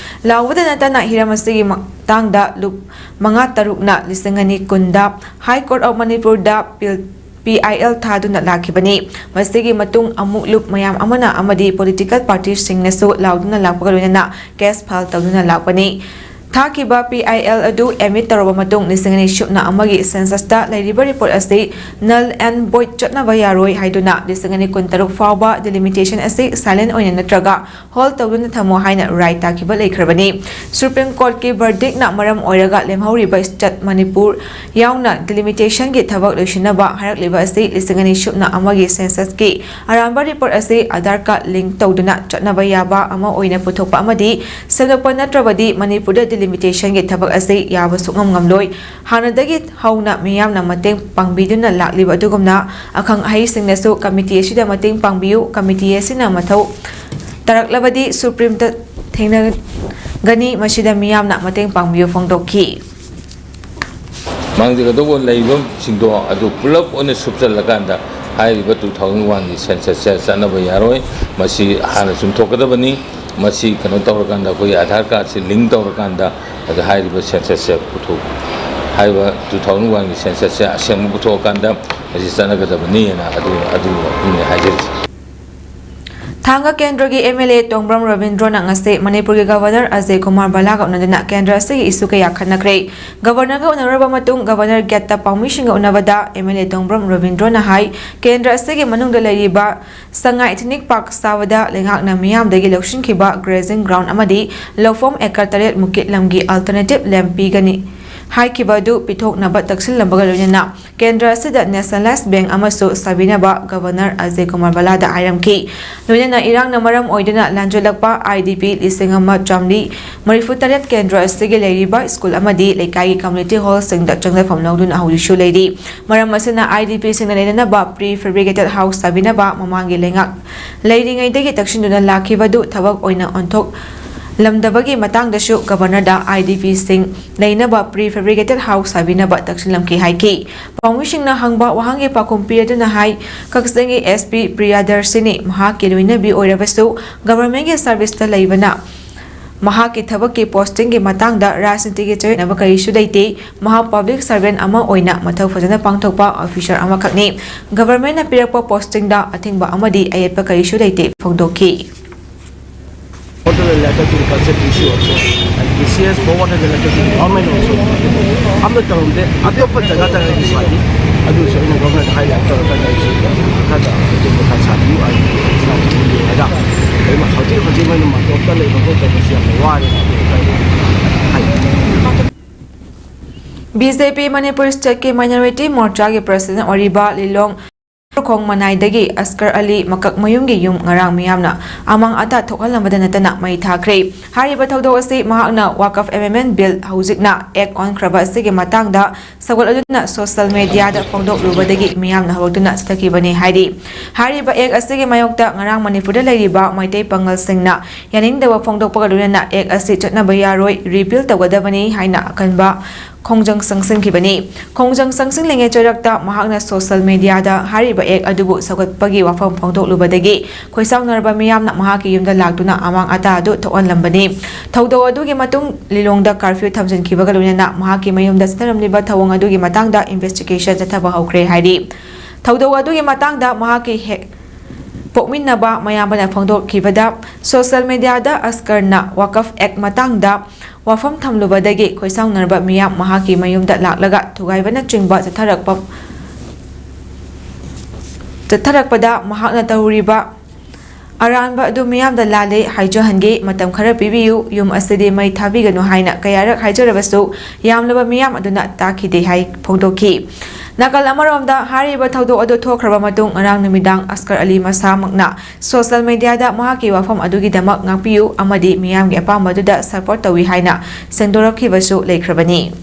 ꯂꯥꯎꯕꯗ ꯅꯠꯇꯅ ꯍꯤꯔꯝ ꯑꯁꯤꯒꯤ ꯃꯇꯥꯡꯗ ꯂꯨꯞ ꯃꯉꯥ ꯇꯔꯨꯛꯅ ꯂꯤꯁꯤꯡ ꯑꯅꯤ ꯀꯨꯟꯗ High Court of Manipurꯗ ꯄꯤ ꯑꯥꯏ ꯑꯦꯜ ꯊꯥꯗꯨꯅ ꯂꯥꯛꯈꯤꯕꯅꯤ꯫ ꯃꯁꯤꯒꯤ ꯃꯇꯨꯡ ꯑꯃꯨꯛ ꯂꯨꯞ ꯃꯌꯥꯝ ꯑꯃꯅ ꯑꯃꯗꯤ ꯄꯣꯂꯤꯇꯤꯀꯦꯜ ꯄꯥꯔꯇꯤꯁꯤꯡꯅꯁꯨ ꯂꯥꯎꯗꯨꯅ ꯂꯥꯛꯄꯒ ꯂꯣꯏꯅꯅ ꯀꯦꯁ ꯐꯥꯏꯜ ꯇꯧꯗꯨꯅ ꯂꯥꯛꯄꯅꯤ꯫ ꯊꯥꯈꯤꯕ ꯄꯤ ꯑꯥꯏ ꯑꯦꯜ ꯑꯗꯨ ꯑꯦꯗꯃꯤꯠ ꯇꯧꯔꯕ ꯃꯇꯨꯡ ꯂꯤꯁꯤꯡ ꯑꯅꯤ ꯁꯨꯞꯅ ꯑꯃꯒꯤ ꯁꯦꯟꯁꯁꯇ ꯂꯩꯔꯤꯕ ꯔꯤꯄꯣꯔꯠ ꯑꯁꯤ null and void ꯆꯠꯅꯕ ꯌꯥꯔꯣꯏ ꯍꯥꯏꯗꯨꯅ ꯂꯤꯁꯤꯡ ꯑꯅꯤ ꯀꯨꯟꯇꯔꯨꯛ ꯐꯥꯎꯕ ꯗꯤꯂꯤꯃꯤꯇꯦꯁꯟ ꯑꯁꯤ ꯁꯥꯏꯂꯦꯟ ꯑꯣꯏꯅ ꯅꯠꯇ꯭ꯔꯒ ꯍꯣꯜ ꯇꯧꯗꯨꯅ ꯊꯝꯃꯣ ꯍꯥꯏꯅ ꯔꯥꯏ ꯇꯥꯈꯤꯕ ꯂꯩꯈ꯭ꯔꯕꯅꯤ꯫ ꯁꯨꯄ꯭ꯔꯤꯝ ꯀꯣꯔꯠꯀꯤ ꯕꯔꯗꯤꯛꯅ ꯃꯔꯝ ꯑꯣꯏꯔꯒ ꯂꯦꯝꯍꯧꯔꯤꯕ ꯁ꯭ꯇꯦꯠ ꯃꯅꯤꯄꯨꯔ ꯌꯥꯎꯅ ꯗꯤꯂꯤꯃꯤꯇꯦꯁꯟꯒꯤ ꯊꯕꯛ ꯂꯣꯏꯁꯤꯟꯅꯕ ꯍꯥꯏꯔꯛꯂꯤꯕ ꯑꯁꯤ ꯂꯤꯁꯤꯡ ꯑꯅꯤ ꯁꯨꯞꯅ ꯑꯃꯒꯤ ꯁꯦꯟꯁꯁꯀꯤ ꯑꯔꯥꯟꯕ ꯔꯤꯄꯣꯔꯠ ꯑꯁꯤ ꯑꯙꯥꯔ ꯀꯥꯔꯗ ꯂꯤꯡ ꯇꯧꯗꯨꯅ ꯆꯠꯅꯕ ꯌꯥꯕ ꯑꯃ ꯑꯣꯏꯅ ꯄꯨꯊꯣꯛꯄ ꯑꯃꯗꯤ ꯁꯦꯝꯗꯣꯛꯄ ꯅꯠꯇ꯭ꯔꯕꯗꯤ ꯃꯅꯤꯄꯨꯔꯗ ꯗꯤꯂꯤꯃꯤꯇꯦꯁꯟꯒꯤ ꯊꯕꯛ ꯑꯁꯤ ꯌꯥꯕ ꯁꯨꯡꯉꯝ ꯉꯝꯂꯣꯏ꯫ ꯍꯥꯟꯅꯗꯒꯤ ꯍꯧꯅ ꯃꯤꯌꯥꯝꯅ ꯃꯇꯦꯡ ꯄꯥꯡꯕꯤꯗꯨꯅ ꯂꯥꯛꯂꯤꯕ ꯑꯗꯨꯒꯨꯝꯅ ꯑꯈꯪ ꯑꯍꯩꯁꯤꯡꯅꯁꯨ ꯀꯃꯤꯇꯤ ꯑꯁꯤꯗ ꯃꯇꯦꯡ ꯄꯥꯡꯕꯤꯌꯨ, ꯀꯃꯤꯇꯤ ꯑꯁꯤꯅ ꯃꯊꯧ ꯇꯥꯔꯛꯂꯕꯗꯤ ꯁꯨꯄ꯭ꯔꯤꯝꯗ ꯊꯦꯡꯅꯒꯅꯤ, ꯃꯁꯤꯗ ꯃꯤꯌꯥꯝꯅ ꯃꯇꯦꯡ ꯄꯥꯡꯕꯤꯌꯨ ꯐꯣꯡꯗꯣꯛꯈꯤ꯫ ꯃꯥꯡꯖꯒꯗꯧꯕ ꯂꯩꯔꯤꯕꯁꯤꯡꯗꯣ ꯑꯗꯨ ꯄꯨꯂꯞ ꯑꯣꯏꯅ ꯁꯨꯞꯆꯜꯂꯀꯥꯟꯗ ꯍꯥꯏꯔꯤꯕ two thousand oneꯒꯤ ꯁꯦꯟꯁꯁꯁꯦ ꯆꯠꯅꯕ ꯌꯥꯔꯣꯏ꯫ ꯃꯁꯤ ꯍꯥꯟꯅ ꯆꯨꯝꯊꯣꯛꯀꯗꯕꯅꯤ꯫ ꯃꯁꯤ ꯀꯩꯅꯣ ꯇꯧꯔꯀꯥꯟꯗ ꯑꯩꯈꯣꯏꯒꯤ ꯑꯥꯙꯥꯔ ꯀꯥꯔꯗꯁꯦ ꯂꯤꯡ ꯇꯧꯔꯀꯥꯟꯗ ꯑꯗ ꯍꯥꯏꯔꯤꯕ ꯁꯦꯟꯁꯁꯁꯦ ꯄꯨꯊꯣꯛ ꯍꯥꯏꯔꯤꯕ two thousand oneꯒꯤ ꯁꯦꯟꯁꯁꯁꯦ ꯑꯁꯦꯡꯕ ꯄꯨꯊꯣꯛꯑꯀꯥꯟꯗ ꯃꯁꯤ ꯆꯠꯅꯒꯗꯕꯅꯤꯅ ꯑꯗꯨ ꯑꯗꯨ ꯑꯩꯈꯣꯏꯅ ꯍꯥꯏꯖꯔꯤꯁꯦ꯫ ꯊꯥꯡꯒ ꯀꯦꯟꯗ꯭ꯔꯒꯤ ꯑꯦꯝ ꯑꯦꯜ ꯑꯦ ꯇꯣꯡꯕ꯭ꯔꯝ ꯔꯕꯤꯟꯗ꯭ꯔꯣꯅ ꯉꯁꯤ ꯃꯅꯤꯄꯨꯔꯒꯤ ꯒꯚꯔꯅꯔ ꯑꯖꯌ ꯀꯨꯃꯥꯔ ꯕꯂꯥꯒ ꯎꯅꯗꯨꯅ ꯀꯦꯟꯗ꯭ꯔ ꯑꯁꯤꯒꯤ ꯏꯁꯨ ꯀꯌꯥ ꯈꯟꯅꯈ꯭ꯔꯦ꯫ ꯒꯚꯔꯅꯔꯒ ꯎꯅꯔꯕ ꯃꯇꯨꯡ ꯒꯚꯔꯅꯔ ꯒꯦꯠꯇ ꯄꯥꯎꯃꯤꯁꯤꯡꯒ ꯎꯅꯕꯗ ꯑꯦꯝ ꯑꯦꯜ ꯑꯦ ꯇꯣꯡꯕ꯭ꯔꯝ ꯔꯕꯤꯟꯗ꯭ꯔꯣꯅ ꯍꯥꯏ, ꯀꯦꯟꯗ꯭ꯔ ꯑꯁꯤꯒꯤ ꯃꯅꯨꯡꯗ ꯂꯩꯔꯤꯕ ꯁꯉꯥꯏ ꯏꯊꯅꯤꯛ ꯄꯥꯔꯛ ꯁꯥꯕꯗ ꯂꯩꯉꯥꯛꯅ ꯃꯤꯌꯥꯝꯗꯒꯤ ꯂꯧꯁꯤꯟꯈꯤꯕ ꯒ꯭ꯔꯦꯖꯤꯡ ꯒ꯭ꯔꯥꯎꯟ ꯑꯃꯗꯤ ꯂꯧꯐꯝ ꯑꯦꯀꯔ ꯇꯔꯦꯠ ꯃꯨꯛꯀꯤ ꯂꯝꯒꯤ ꯑꯜꯇꯔꯅꯦꯇꯤꯚ ꯂꯦꯟ ꯄꯤꯒꯅꯤ ꯍꯥꯏꯈꯤꯕ ꯑꯗꯨ ꯄꯤꯊꯣꯛꯅꯕ ꯇꯛꯁꯤꯜꯂꯝꯕꯒ ꯂꯣꯏꯅꯅ ꯀꯦꯟꯗ꯭ꯔ ꯑꯁꯤꯗ ꯅꯦꯁꯅꯦꯂꯥꯏꯖ ꯕꯦꯡꯛ ꯑꯃꯁꯨ ꯁꯥꯕꯤꯅꯕ ꯒꯚꯔꯅꯔ ꯑꯖꯌ ꯀꯨꯃꯥꯔ ꯕꯂꯥꯗ ꯍꯥꯏꯔꯝꯈꯤ꯫ ꯂꯣꯏꯅꯅ ꯏꯔꯥꯡꯅ ꯃꯔꯝ ꯑꯣꯏꯗꯨꯅ ꯂꯥꯟꯖꯦꯜꯂꯛꯄ ꯑꯥꯏ ꯗꯤ ꯄꯤ ꯂꯤꯁꯤꯡ ꯑꯃ ꯆꯥꯃꯔꯤ ꯃꯔꯤꯐꯨ ꯇꯔꯦꯠ ꯀꯦꯟꯗ꯭ꯔ ꯑꯁꯤꯒꯤ ꯂꯩꯔꯤꯕ ꯁ꯭ꯀꯨꯜ ꯑꯃꯗꯤ ꯂꯩꯀꯥꯏꯒꯤ ꯀꯝꯃ꯭ꯌꯨꯅꯤꯇꯤ ꯍꯣꯜꯁꯤꯡꯗ ꯆꯪꯖꯐꯝ ꯂꯧꯗꯨꯅ ꯍꯧꯖꯤꯛꯁꯨ ꯂꯩꯔꯤ꯫ ꯃꯔꯝ ꯑꯁꯤꯅ ꯑꯥꯏ ꯗꯤ ꯄꯤꯁꯤꯡꯅ ꯂꯩꯅꯅꯕ ꯄ꯭ꯔꯤ ꯐꯦꯕ꯭ꯔꯤꯀꯦꯇꯦꯗ ꯍꯥꯎꯁ ꯁꯥꯕꯤꯅꯕ ꯃꯃꯥꯡꯒꯤ ꯂꯩꯉꯥꯛ ꯂꯩꯔꯤꯉꯩꯗꯒꯤ ꯇꯛꯁꯤꯟꯗꯨꯅ ꯂꯥꯛꯈꯤꯕꯗꯨ ꯊꯕꯛ ꯑꯣꯏꯅ ꯑꯣꯟꯊꯣꯛ ꯂꯝꯗꯕꯒꯤ ꯃꯇꯥꯡꯗꯁꯨ ꯒꯕꯔꯅꯔꯗ IDPꯁꯤꯡ ꯂꯩꯅꯕ prefabricated house ꯁꯥꯕꯤꯅꯕ ꯇꯛꯁꯤꯜꯂꯝꯈꯤ ꯍꯥꯏꯈꯤ꯫ ꯄꯥꯎꯃꯤꯁꯤꯡꯅ ꯍꯪꯕ ꯋꯥꯍꯪꯒꯤ ꯄꯥꯎꯈꯨꯝ ꯄꯤꯔꯗꯨꯅ ꯍꯥꯏ, ꯀꯛꯆꯤꯡꯒꯤ SP ꯄ꯭ꯔꯤꯌꯥꯗꯔꯁꯤꯅꯤ ꯃꯍꯥꯛꯀꯤ ꯂꯣꯏꯅꯕꯤ ꯑꯣꯏꯔꯕꯁꯨ, ꯒꯕꯔꯃꯦꯟꯒꯤ ꯁꯔꯚꯤꯁꯇ ꯂꯩꯕꯅ ꯃꯍꯥꯛꯀꯤ ꯊꯕꯛꯀꯤ postingꯒꯤ ꯃꯇꯥꯡꯗ ꯔꯥꯖꯅꯤꯇꯤꯒꯤ ꯆꯌꯦꯠꯅꯕ ꯀꯔꯤꯁꯨ ꯂꯩꯇꯦ꯫ ꯃꯍꯥꯛ public servant ꯑꯃ ꯑꯣꯏꯅ ꯃꯊꯧ ꯐꯖꯅ ꯄꯥꯡꯊꯣꯛꯄ officer ꯑꯃꯈꯛꯅꯤ꯫ ꯒꯕꯔꯃꯦꯟꯅ ꯄꯤꯔꯛꯄ postingꯗ ꯑꯊꯤꯡꯕ ꯑꯃꯗꯤ ꯑꯌꯦꯠꯄ ꯀꯔꯤꯁꯨ ꯂꯩꯇꯦ ꯐꯣꯡꯗꯣꯛꯈꯤ꯫ What are the letters in concept issue also? And TCS forwarded the letter to the government also. ꯑꯃ ꯇꯧꯔꯝꯗꯦ, ꯑꯇꯣꯞꯄ ꯖꯒꯥ ꯖꯒꯥꯒꯤ ꯁꯥꯈꯤ꯫ ꯑꯗꯨꯁꯨ ꯑꯩꯅ ꯒꯣꯚꯔꯅꯔꯗ highlight ꯇꯧꯔꯀꯥꯟꯗ ꯑꯩꯁꯨ ꯈꯔ ꯍꯧꯖꯤꯛ ꯃꯈꯥ ꯁꯥꯕꯤꯌꯨ ꯍꯥꯏꯅ ꯍꯥꯏꯔꯒ, ꯀꯩꯅꯣ ꯍꯧꯖꯤꯛ ꯍꯧꯖꯤꯛ ꯃꯣꯏꯅ ꯃꯥꯟꯇꯣꯞꯇ ꯂꯩꯕ ꯈꯣꯠꯇꯕꯁꯤ ꯌꯥꯝꯅ ꯋꯥꯔꯦ ꯍꯥꯏꯅ ꯍꯥꯏ꯫ BJP ꯃꯅꯤꯄꯨꯔ stateꯀꯤ minority ꯃꯣꯔꯆꯥꯒꯤ president ꯑꯣꯏꯔꯤꯕ ꯂꯤꯂꯣꯡ ꯈꯣꯡ ꯃꯅꯥꯏꯗꯒꯤ ꯑꯁꯀꯔ ꯑꯂꯤ ꯃꯀꯛꯃꯌꯨꯝꯒꯤ ꯌꯨꯝ ꯉꯔꯥꯡ ꯃꯤꯌꯥꯝꯅ ꯑꯃꯥꯡ ꯑꯇꯥ ꯊꯣꯛꯍꯜꯂꯝꯕꯗ ꯅꯠꯇꯅ ꯃꯩ ꯊꯥꯈ꯭ꯔꯦ꯫ ꯍꯥꯏꯔꯤꯕ ꯊꯧꯗꯣꯛ ꯑꯁꯤ ꯃꯍꯥꯛꯅ Waqf Amendment Bill, ꯍꯧꯖꯤꯛꯅ Act ꯑꯣꯟꯈ꯭ꯔꯕ ꯑꯁꯤꯒꯤ ꯃꯇꯥꯡꯗ ꯁꯧꯒꯠꯂꯗꯨꯅ social mediaꯗ ꯐꯣꯡꯗꯣꯛꯂꯨꯕꯗꯒꯤ ꯃꯤꯌꯥꯝꯅ ꯍꯧꯔꯛꯇꯨꯅ ꯆꯠꯊꯈꯤꯕꯅꯤ ꯍꯥꯏꯔꯤ꯫ ꯍꯥꯏꯔꯤꯕ Act ꯑꯁꯤꯒꯤ ꯃꯥꯌꯣꯛꯇ ꯉꯔꯥꯡ ꯃꯅꯤꯄꯨꯔꯗ ꯂꯩꯔꯤꯕ ꯃꯩꯇꯩ ꯄꯥꯉꯜꯁꯤꯡꯅ ꯌꯥꯅꯤꯡꯗꯕ ꯐꯣꯡꯗꯣꯛꯄꯒ ꯂꯣꯏꯅꯅ Act ꯑꯁꯤ ꯆꯠꯅꯕ ꯌꯥꯔꯣꯏ, repeal ꯇꯧꯒꯗꯕꯅꯤ ꯍꯥꯏꯅ ꯑꯀꯟꯕ ꯈꯣꯡꯖꯪ ꯆꯪꯁꯤꯟꯈꯤꯕꯅꯤ꯫ ꯈꯣꯡꯖꯪ ꯆꯪꯁꯤꯜꯂꯤꯉꯩ ꯆꯩꯔꯛꯇ ꯃꯍꯥꯛꯅ social mediaꯗ ꯍꯥꯏꯔꯤꯕ Act ꯑꯗꯨꯕꯨ ꯁꯧꯒꯠꯄꯒꯤ ꯋꯥꯐꯝ ꯐꯣꯡꯗꯣꯛꯂꯨꯕꯗꯒꯤ ꯈꯣꯏꯁꯥꯎꯅꯔꯕ ꯃꯤꯌꯥꯝꯅ ꯃꯍꯥꯛꯀꯤ ꯌꯨꯝꯗ ꯂꯥꯛꯇꯨꯅ ꯑꯃꯥꯡ ꯑꯇꯥ ꯑꯗꯨ ꯊꯣꯛꯍꯜꯂꯝꯕꯅꯤ꯫ ꯊꯧꯗꯣꯛ ꯑꯗꯨꯒꯤ ꯃꯇꯨꯡ ꯂꯤꯂꯣꯡꯗ curfew ꯊꯝꯖꯤꯟꯈꯤꯕꯒ ꯂꯣꯏꯅꯅ ꯃꯍꯥꯛꯀꯤ ꯃꯌꯨꯝꯗ ꯆꯠꯊꯔꯝꯂꯤꯕ ꯊꯧꯑꯣꯡ ꯑꯗꯨꯒꯤ ꯃꯇꯥꯡꯗ investigation ꯆꯠꯊꯕ ꯍꯧꯈ꯭ꯔꯦ ꯍꯥꯏꯔꯤ꯫ ꯊꯧꯗꯣꯛ ꯑꯗꯨꯒꯤ ꯃꯇꯥꯡꯗ ꯃꯍꯥꯛꯀꯤ ꯍꯦꯛ ꯄꯣꯛꯃꯤꯟꯅꯕ ꯃꯌꯥꯝꯕꯅ ꯐꯣꯡꯗꯣꯛꯈꯤꯕꯗ, social mediaꯗ ꯑꯁꯀꯔꯅ Waqf Act ꯃꯇꯥꯡꯗ ꯋꯥꯐꯝ ꯊꯝꯂꯨꯕꯗꯒꯤ ꯈꯣꯏꯁꯥꯎꯅꯔꯕ ꯃꯤꯌꯥꯝ ꯃꯍꯥꯛꯀꯤ ꯃꯌꯨꯝꯗ ꯂꯥꯛꯂꯒ ꯊꯨꯒꯥꯏꯕꯅꯆꯤꯡꯕ ꯆꯠꯊꯔꯛꯄ, ꯆꯠꯊꯔꯛꯄꯗ ꯃꯍꯥꯛꯅ ꯇꯧꯔꯤꯕ ꯑꯔꯥꯟꯕ ꯑꯗꯨ ꯃꯤꯌꯥꯝꯗ ꯂꯥꯜꯂꯦ ꯍꯥꯏꯖꯍꯟꯒꯦ, ꯃꯇꯝ ꯈꯔ ꯄꯤꯕꯤꯌꯨ, ꯌꯨꯝ ꯑꯁꯤꯗꯤ ꯃꯩ ꯊꯥꯕꯤꯒꯅꯨ ꯍꯥꯏꯅ ꯀꯌꯥꯔꯛ ꯍꯥꯏꯖꯔꯕꯁꯨ ꯌꯥꯝꯂꯕ ꯃꯤꯌꯥꯝ ꯑꯗꯨꯅ ꯇꯥꯈꯤꯗꯦ ꯍꯥꯏ ꯐꯣꯡꯗꯣꯛꯈꯤ꯫ ꯅꯥꯀꯜ ꯑꯃꯔꯣꯝꯗ ꯍꯥꯏꯔꯤꯕ ꯊꯧꯗꯣꯛ ꯑꯗꯨ ꯊꯣꯛꯈ꯭ꯔꯕ ꯃꯇꯨꯡ ꯉꯔꯥꯡ ꯅꯨꯃꯤꯗꯥꯡ ꯑꯁꯀꯔ ꯑꯂꯤ ꯃꯁꯥꯃꯛꯅ social mediaꯗ ꯃꯍꯥꯛꯀꯤ ꯋꯥꯐꯝ ꯑꯗꯨꯒꯤꯗꯃꯛ ꯉꯥꯛꯄꯤꯌꯨ ꯑꯃꯗꯤ ꯃꯤꯌꯥꯝꯒꯤ ꯑꯄꯥꯝꯕꯗꯨꯗ support ꯇꯧꯏ ꯍꯥꯏꯅ ꯁꯦꯡꯗꯣꯔꯛꯈꯤꯕꯁꯨ ꯂꯩꯈ꯭ꯔꯕꯅꯤ꯫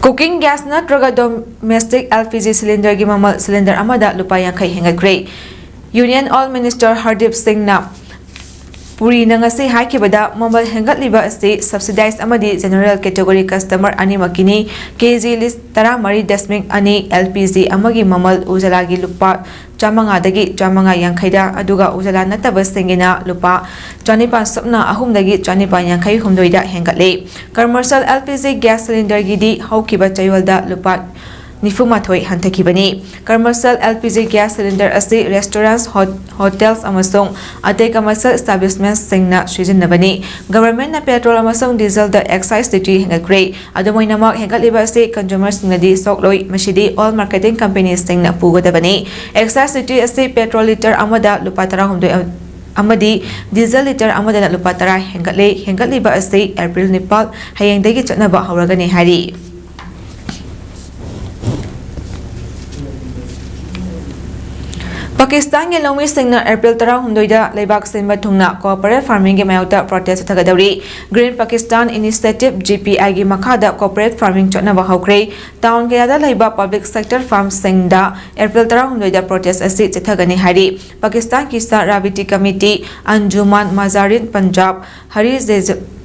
Cooking gas ꯅꯠꯇ꯭ꯔꯒ domestic LPG cylinderꯒꯤ ꯃꯃꯜ cylinder ꯑꯃꯗ ꯂꯨꯄꯥ ꯌꯥꯡꯈꯩ ꯍꯦꯟꯒꯠꯈ꯭ꯔꯦ꯫ Union Oil Minister Hardeep Singhꯅ ꯄꯨꯔꯤꯅ ꯉꯁꯤ ꯍꯥꯏꯈꯤꯕꯗ, ꯃꯃꯜ ꯍꯦꯟꯒꯠꯂꯤꯕ ꯑꯁꯤ subsidized ꯑꯃꯗꯤ general category customer ꯑꯅꯤꯃꯛꯀꯤꯅꯤ꯫ ꯀꯦ ꯖꯤ ꯂꯤꯁꯤꯡ ꯇꯔꯥꯃꯔꯤ ꯗꯁꯃꯤꯛ ꯑꯅꯤ L P G ꯑꯃꯒꯤ ꯃꯃꯜ ꯎꯖꯥꯂꯥꯒꯤ ꯂꯨꯄꯥ ꯆꯥꯃꯉꯥꯗꯒꯤ ꯆꯥꯃꯉꯥ ꯌꯥꯡꯈꯩꯗ, ꯑꯗꯨꯒ ꯎꯖꯥꯂꯥ ꯅꯠꯇꯕꯁꯤꯡꯒꯤꯅ ꯂꯨꯄꯥ ꯆꯅꯤꯄꯥꯟ ꯁꯨꯞꯅ ꯑꯍꯨꯝꯗꯒꯤ ꯆꯅꯤꯄꯥꯟ ꯌꯥꯡꯈꯩ ꯍꯨꯝꯗꯣꯏꯗ ꯍꯦꯟꯒꯠꯂꯦ꯫ Commercial L P G gas cylinderꯒꯤꯗꯤ ꯍꯧꯈꯤꯕ ꯆꯌꯣꯜꯗ ꯂꯨꯄꯥ ꯅꯤꯐꯨꯃꯥꯊꯣꯏ ꯍꯟꯊꯈꯤꯕꯅꯤ꯫ Commercial L P G gas cylinder ꯑꯁꯤ restaurants, hot-, hotels ꯑꯃꯁꯨꯡ ꯑꯇꯩ commercial establishmentsꯁꯤꯡꯅ ꯁꯤꯖꯤꯟꯅꯕꯅꯤ꯫ Governmentꯅ petrol ꯑꯃꯁꯨꯡ dieselꯗ excise duty ꯍꯦꯟꯒꯠꯈ꯭ꯔꯦ꯫ ꯑꯗꯨꯝ ꯑꯣꯏꯅꯃꯛ, ꯍꯦꯟꯒꯠꯂꯤꯕ ꯑꯁꯤ consumerꯁꯤꯡꯅꯗꯤ ꯁꯣꯛꯂꯣꯏ, ꯃꯁꯤꯗꯤ oil marketing companyꯁꯤꯡꯅ ꯄꯨꯒꯗꯕꯅꯤ꯫ Excise duty ꯑꯁꯤ petrol litre ꯑꯃꯗ ꯂꯨꯄꯥ ꯇꯔꯥꯍꯨꯝꯗꯣꯏ ꯑꯃꯗꯤ diesel litre ꯑꯃꯗꯅ ꯂꯨꯄꯥ ꯇꯔꯥ ꯍꯦꯟꯒꯠꯂꯦ꯫ ꯍꯦꯟꯒꯠꯂꯤꯕ ꯑꯁꯤ April ꯅꯤꯄꯥꯜ, ꯍꯌꯦꯡꯗꯒꯤ ꯆꯠꯅꯕ ꯍꯧꯔꯒꯅꯤ ꯍꯥꯏꯔꯤ꯫ ꯄꯥꯀꯤꯁꯇꯥꯟꯒꯤ ꯂꯧꯃꯤꯁꯤꯡꯅ April ꯇꯔꯥꯍꯨꯝꯗꯣꯏꯗ ꯂꯩꯕꯥꯛ ꯁꯤꯟꯕ ꯊꯨꯡꯅ corporate farmingꯒꯤ ꯃꯥꯌꯣꯛꯇ protest ꯆꯠꯊꯒꯗꯧꯔꯤ꯫ Green Pakistan Initiative, G P Iꯒꯤ ꯃꯈꯥꯗ corporate farming ꯆꯠꯅꯕ ꯍꯧꯈ꯭ꯔꯦ꯫ Town ꯀꯌꯥꯗ ꯂꯩꯕ public sector farmꯁꯤꯡꯗ April ꯇꯔꯥꯍꯨꯝꯗꯣꯏꯗ protest ꯑꯁꯤ ꯆꯠꯊꯒꯅꯤ ꯍꯥꯏꯔꯤ꯫ ꯄꯥꯀꯤꯁꯇꯥꯟ ꯀꯤꯁꯥꯟ ꯔꯥꯕꯤꯇꯤ ꯀꯃꯤꯇꯤ, ꯑꯟꯖꯨꯃꯥꯟ ꯃꯖꯥꯔꯤꯟ ꯄꯟꯖꯥꯕ, ꯍꯔꯤ ꯖꯦꯖ-,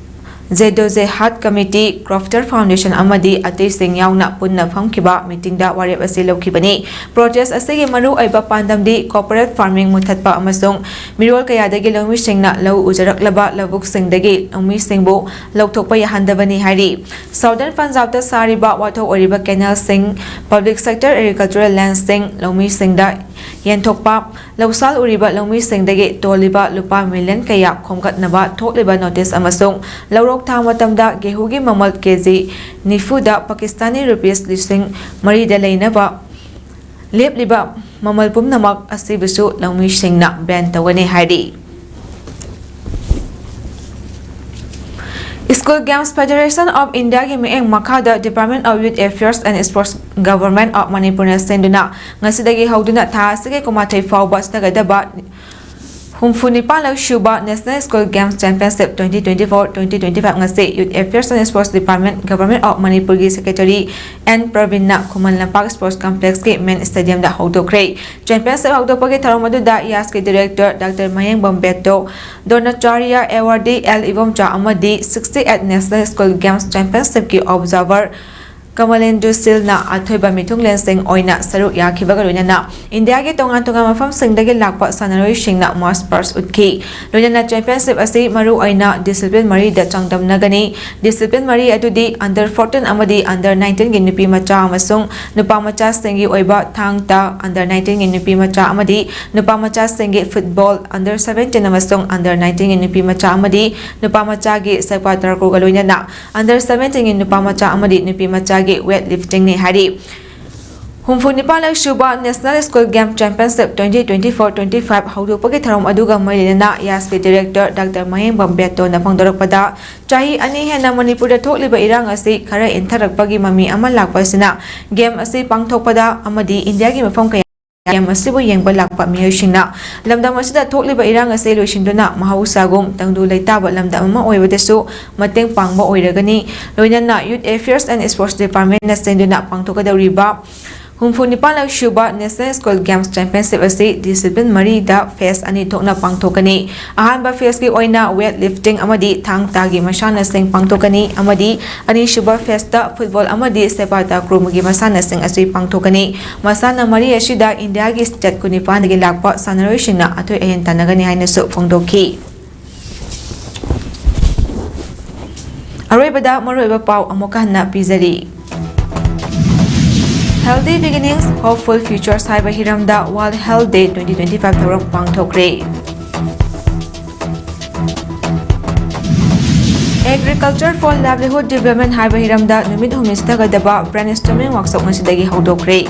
ꯖꯦꯗꯣꯖꯦꯍꯥꯗ ꯀꯃꯤꯇꯤ, Crofter Foundation ꯑꯃꯗꯤ ꯑꯇꯩꯁꯤꯡ ꯌꯥꯎꯅ ꯄꯨꯟꯅ ꯐꯝꯈꯤꯕ meetingꯗ ꯋꯥꯔꯦꯞ ꯑꯁꯤ ꯂꯧꯈꯤꯕꯅꯤ꯫ Protest ꯑꯁꯤꯒꯤ ꯃꯔꯨꯑꯣꯏꯕ ꯄꯥꯟꯗꯝꯗꯤ corporate farming ꯃꯨꯊꯠꯄ ꯑꯃꯁꯨꯡ ꯃꯤꯔꯣꯜ ꯀꯌꯥꯗꯒꯤ ꯂꯧꯃꯤꯁꯤꯡꯅ ꯂꯧ ꯎꯖꯔꯛꯂꯕ ꯂꯧꯕꯨꯛꯁꯤꯡꯗꯒꯤ ꯂꯧꯃꯤꯁꯤꯡꯕꯨ ꯂꯧꯊꯣꯛꯄ ꯌꯥꯍꯟꯗꯕꯅꯤ ꯍꯥꯏꯔꯤ꯫ Southern ꯄꯟꯖꯥꯕꯇ ꯁꯥꯔꯤꯕ ꯋꯥꯊꯣꯛ ꯑꯣꯏꯔꯤꯕ canalꯁꯤꯡ, public sector agricultural landꯁꯤꯡ ꯂꯧꯃꯤꯁꯤꯡꯗ ꯌꯦꯟꯊꯣꯛꯄ, ꯂꯧꯁꯥꯜ ꯎꯔꯤꯕ ꯂꯧꯃꯤꯁꯤꯡꯗꯒꯤ ꯇꯣꯜꯂꯤꯕ ꯂꯨꯄꯥ million ꯀꯌꯥ ꯈꯣꯝꯒꯠꯅꯕ ꯊꯣꯛꯂꯤꯕ notice ꯑꯃꯁꯨꯡ ꯂꯧꯔꯣꯛ ꯊꯥ ꯃꯇꯝꯗ ꯒꯦꯍꯨꯒꯤ ꯃꯃꯜ ꯀꯦꯖꯤ ꯅꯤꯐꯨꯗ Pakistani rupees ꯂꯤꯁꯤꯡ ꯃꯔꯤꯗ ꯂꯩꯅꯕ ꯂꯦꯞꯂꯤꯕ ꯃꯃꯜ ꯄꯨꯝꯅꯃꯛ ꯑꯁꯤꯕꯨꯁꯨ ꯂꯧꯃꯤꯁꯤꯡꯅ ban ꯇꯧꯒꯅꯤ ꯍꯥꯏꯔꯤ꯫ School Games Federation of Indiaꯒꯤ ꯃꯤꯠꯌꯦꯡ ꯃꯈꯥꯗ Department of Youth Affairs and Sports, Government of Manipurꯅ ꯁꯤꯟꯗꯨꯅ ꯉꯁꯤꯗꯒꯤ ꯍꯧꯗꯨꯅ ꯊꯥ ꯑꯁꯤꯒꯤ ꯀꯨꯟꯃꯥꯊꯣꯏ ꯐꯥꯎꯕ ꯆꯠꯊꯒꯗꯕ ꯍꯨꯝꯐꯨ ꯅꯤꯄꯥꯜꯂꯛ ꯁꯨꯕ National School Games Championship twenty twenty-four twenty twenty-five ꯉꯁꯤ Youth Affairs and Sports Department, Government of Manipurꯒꯤ Secretary N ꯄ꯭ꯔꯕꯤꯟꯅ Khuman Lampak Sports Complexꯀꯤ Main Stadiumꯗ ꯍꯧꯗꯣꯛꯈ꯭ꯔꯦ꯫ Championship ꯍꯧꯗꯣꯛꯄꯒꯤ ꯊꯧꯔꯝ ꯑꯗꯨꯗ ꯌꯥꯁꯀꯤ Director Doctor ꯃꯌꯦꯡꯕꯝ ꯕꯦꯠꯇꯣ, Dronacharya Awardee L ꯏꯕꯣꯝꯆꯥ ꯑꯃꯗꯤ sixty-eight National School Games Championshipꯀꯤ observer ꯀꯃꯂꯦꯟꯗꯨ ꯁꯤꯜꯅ ꯑꯊꯣꯏꯕ ꯃꯤꯊꯨꯡꯂꯦꯟꯁꯤꯡ ꯑꯣꯏꯅ ꯁꯔꯨꯛ ꯌꯥꯈꯤꯕꯒ ꯂꯣꯏꯅꯅ ꯏꯟꯗꯤꯌꯥꯒꯤ ꯇꯣꯉꯥꯟ ꯇꯣꯉꯥꯟꯕ ꯃꯐꯝꯁꯤꯡꯗꯒꯤ ꯂꯥꯛꯄ ꯁꯥꯟꯅꯔꯣꯏꯁꯤꯡꯅ march past ꯎꯠꯈꯤ꯫ ꯂꯣꯏꯅꯅ championship ꯑꯁꯤ ꯃꯔꯨ ꯑꯣꯏꯅ discipline ꯃꯔꯤꯗ ꯆꯥꯡꯗꯝꯅꯒꯅꯤ꯫ Discipline ꯃꯔꯤ ꯑꯗꯨꯗꯤ under fourteen ꯑꯃꯗꯤ under nineteenꯒꯤ ꯅꯨꯄꯤ ꯃꯆꯥ ꯑꯃꯁꯨꯡ ꯅꯨꯄꯥ ꯃꯆꯥꯁꯤꯡꯒꯤ ꯑꯣꯏꯕ ꯊꯥꯡ ꯇꯥ, under nineteenꯒꯤ ꯅꯨꯄꯤ ꯃꯆꯥ ꯑꯃꯗꯤ ꯅꯨꯄꯥ ꯃꯆꯥꯁꯤꯡꯒꯤ football, under seventeen ꯑꯃꯁꯨꯡ under nineteenꯒꯤ ꯅꯨꯄꯤ ꯃꯆꯥ ꯑꯃꯗꯤ ꯅꯨꯄꯥ ꯃꯆꯥꯒꯤ ꯁꯦꯄꯥ ꯇꯥꯀ꯭ꯔꯨꯒ ꯂꯣꯏꯅꯅ under seventeenꯒꯤ ꯅꯨꯄꯥ ꯃꯆꯥ ꯑꯃꯗꯤ ꯅꯨꯄꯤ ꯃꯆꯥꯒꯤ weight liftingꯅꯤ ꯍꯥꯏꯔꯤ꯫ ꯍꯨꯝꯐꯨ ꯅꯤꯄꯥꯜꯂꯛ ꯁꯨꯕ National School Game Championship twenty twenty-four twenty-five ꯍꯧꯗꯣꯛꯄꯒꯤ ꯊꯧꯔꯝ ꯑꯗꯨꯒ ꯃꯔꯤ ꯂꯩꯅꯅ ꯌꯥꯁꯀꯤ Director Doctor ꯃꯍꯦꯡꯕꯝ ꯕꯦꯠꯇꯣꯅ ꯐꯣꯡꯗꯣꯔꯛꯄꯗ, ꯆꯍꯤ ꯑꯅꯤ ꯍꯦꯟꯅ ꯃꯅꯤꯄꯨꯔꯗ ꯊꯣꯛꯂꯤꯕ ꯏꯔꯥꯡ ꯑꯁꯤ ꯈꯔ ꯏꯟꯊꯔꯛꯄꯒꯤ ꯃꯃꯤ ꯑꯃ ꯂꯥꯛꯄ ꯑꯁꯤꯅ game ꯑꯁꯤ ꯄꯥꯡꯊꯣꯛꯄꯗ ꯑꯃꯗꯤ ꯏꯟꯗꯤꯌꯥꯒꯤ ꯃꯐꯝ ꯀꯌꯥ game ꯑꯁꯤꯕꯨ ꯌꯦꯡꯕ ꯂꯥꯛꯄ ꯃꯤꯑꯣꯏꯁꯤꯡꯅ ꯂꯝꯗꯝ ꯑꯁꯤꯗ ꯊꯣꯛꯂꯤꯕ ꯏꯔꯥꯡ ꯑꯁꯤ ꯂꯣꯏꯁꯤꯟꯗꯨꯅ ꯃꯍꯧꯁꯥꯒꯨꯝ ꯇꯪꯗꯨ ꯂꯩꯇꯥꯕ ꯂꯝꯗꯝ ꯑꯃ ꯑꯣꯏꯕꯗꯁꯨ ꯃꯇꯦꯡ ꯄꯥꯡꯕ ꯑꯣꯏꯔꯒꯅꯤ꯫ ꯂꯣꯏꯅꯅ Youth Affairs and Sports Departmentꯅ ꯁꯤꯟꯗꯨꯅ ꯄꯥꯡꯊꯣꯛꯀꯗꯧꯔꯤꯕ ꯍꯨꯝꯐꯨ ꯅꯤꯄꯥꯜꯂꯛ ꯁꯨꯕ National School Games Championship ꯑꯁꯤ discipline ꯃꯔꯤꯗ phase ꯑꯅꯤ ꯊꯣꯛꯅ ꯄꯥꯡꯊꯣꯛꯀꯅꯤ꯫ ꯑꯍꯥꯟꯕ phaseꯀꯤ ꯑꯣꯏꯅ weight lifting ꯑꯃꯗꯤ ꯊꯥꯡ ꯇꯥꯒꯤ ꯃꯁꯥꯟꯅꯁꯤꯡ ꯄꯥꯡꯊꯣꯛꯀꯅꯤ ꯑꯃꯗꯤ ꯑꯅꯤꯁꯨꯕ phaseꯇ football ꯑꯃꯗꯤ ꯁꯦꯄꯥ ꯇꯥꯀ꯭ꯔꯨꯒꯤ ꯃꯁꯥꯟꯅꯁꯤꯡ ꯑꯁꯤ ꯄꯥꯡꯊꯣꯛꯀꯅꯤ꯫ ꯃꯁꯥꯟꯅ ꯃꯔꯤ ꯑꯁꯤꯗ ꯏꯟꯗꯤꯌꯥꯒꯤ state ꯀꯨꯟꯅꯤꯄꯥꯟꯗꯒꯤ ꯂꯥꯛꯄ ꯁꯥꯟꯅꯔꯣꯏꯁꯤꯡꯅ ꯑꯊꯣꯏ ꯑꯍꯦꯟ ꯇꯥꯟꯅꯒꯅꯤ ꯍꯥꯏꯅꯁꯨ ꯐꯣꯡꯗꯣꯛꯈꯤ꯫ ꯑꯔꯣꯏꯕꯗ ꯃꯔꯨꯑꯣꯏꯕ ꯄꯥꯎ ꯑꯃꯨꯛꯀ ꯍꯟꯅ ꯄꯤꯖꯔꯤ꯫ Healthy Beginnings, Hopeful Futures ꯍꯥꯏꯕ ꯍꯤꯔꯝꯗ World Health Day twenty twenty-five ꯊꯧꯔꯝ ꯄꯥꯡꯊꯣꯛꯈ꯭ꯔꯦ꯫ Agriculture for Livelihood Development ꯍꯥꯏꯕ ꯍꯤꯔꯝꯗ ꯅꯨꯃꯤꯠ ꯍꯨꯝꯅꯤ ꯆꯠꯊꯒꯗꯕ brainstorming workshop ꯉꯁꯤꯗꯒꯤ ꯍꯧꯗꯣꯛꯈ꯭ꯔꯦ꯫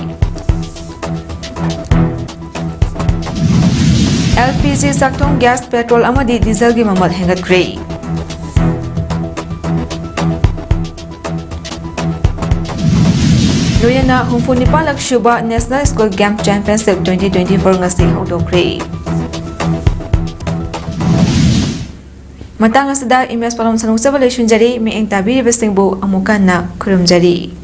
LPG ꯆꯥꯛꯊꯣꯡ gas, petrol ꯑꯃꯗꯤ dieselꯒꯤ ꯃꯃꯜ ꯍꯦꯟꯒꯠꯈ꯭ꯔꯦ꯫ ꯂꯣꯏꯅꯅ ꯍꯨꯝꯐꯨ ꯅꯤꯄꯥꯜꯂꯛ ꯁꯨꯕ National School Game Championship twenty twenty-four ꯉꯁꯤ ꯍꯧꯗꯣꯛꯈ꯭ꯔꯦ꯫ ꯃꯇꯥꯡ ꯑꯁꯤꯗ ꯏꯃꯦꯖ ꯄꯥꯎꯂꯝ ꯁꯟꯗꯣꯛꯆꯕ ꯂꯣꯏꯁꯤꯟꯖꯔꯤ꯫ ꯃꯤꯠꯌꯦꯡ ꯇꯥꯕꯤꯔꯤꯕꯁꯤꯡꯕꯨ ꯑꯃꯨꯛ ꯍꯟꯅ ꯈꯨꯔꯨꯝꯖꯔꯤ꯫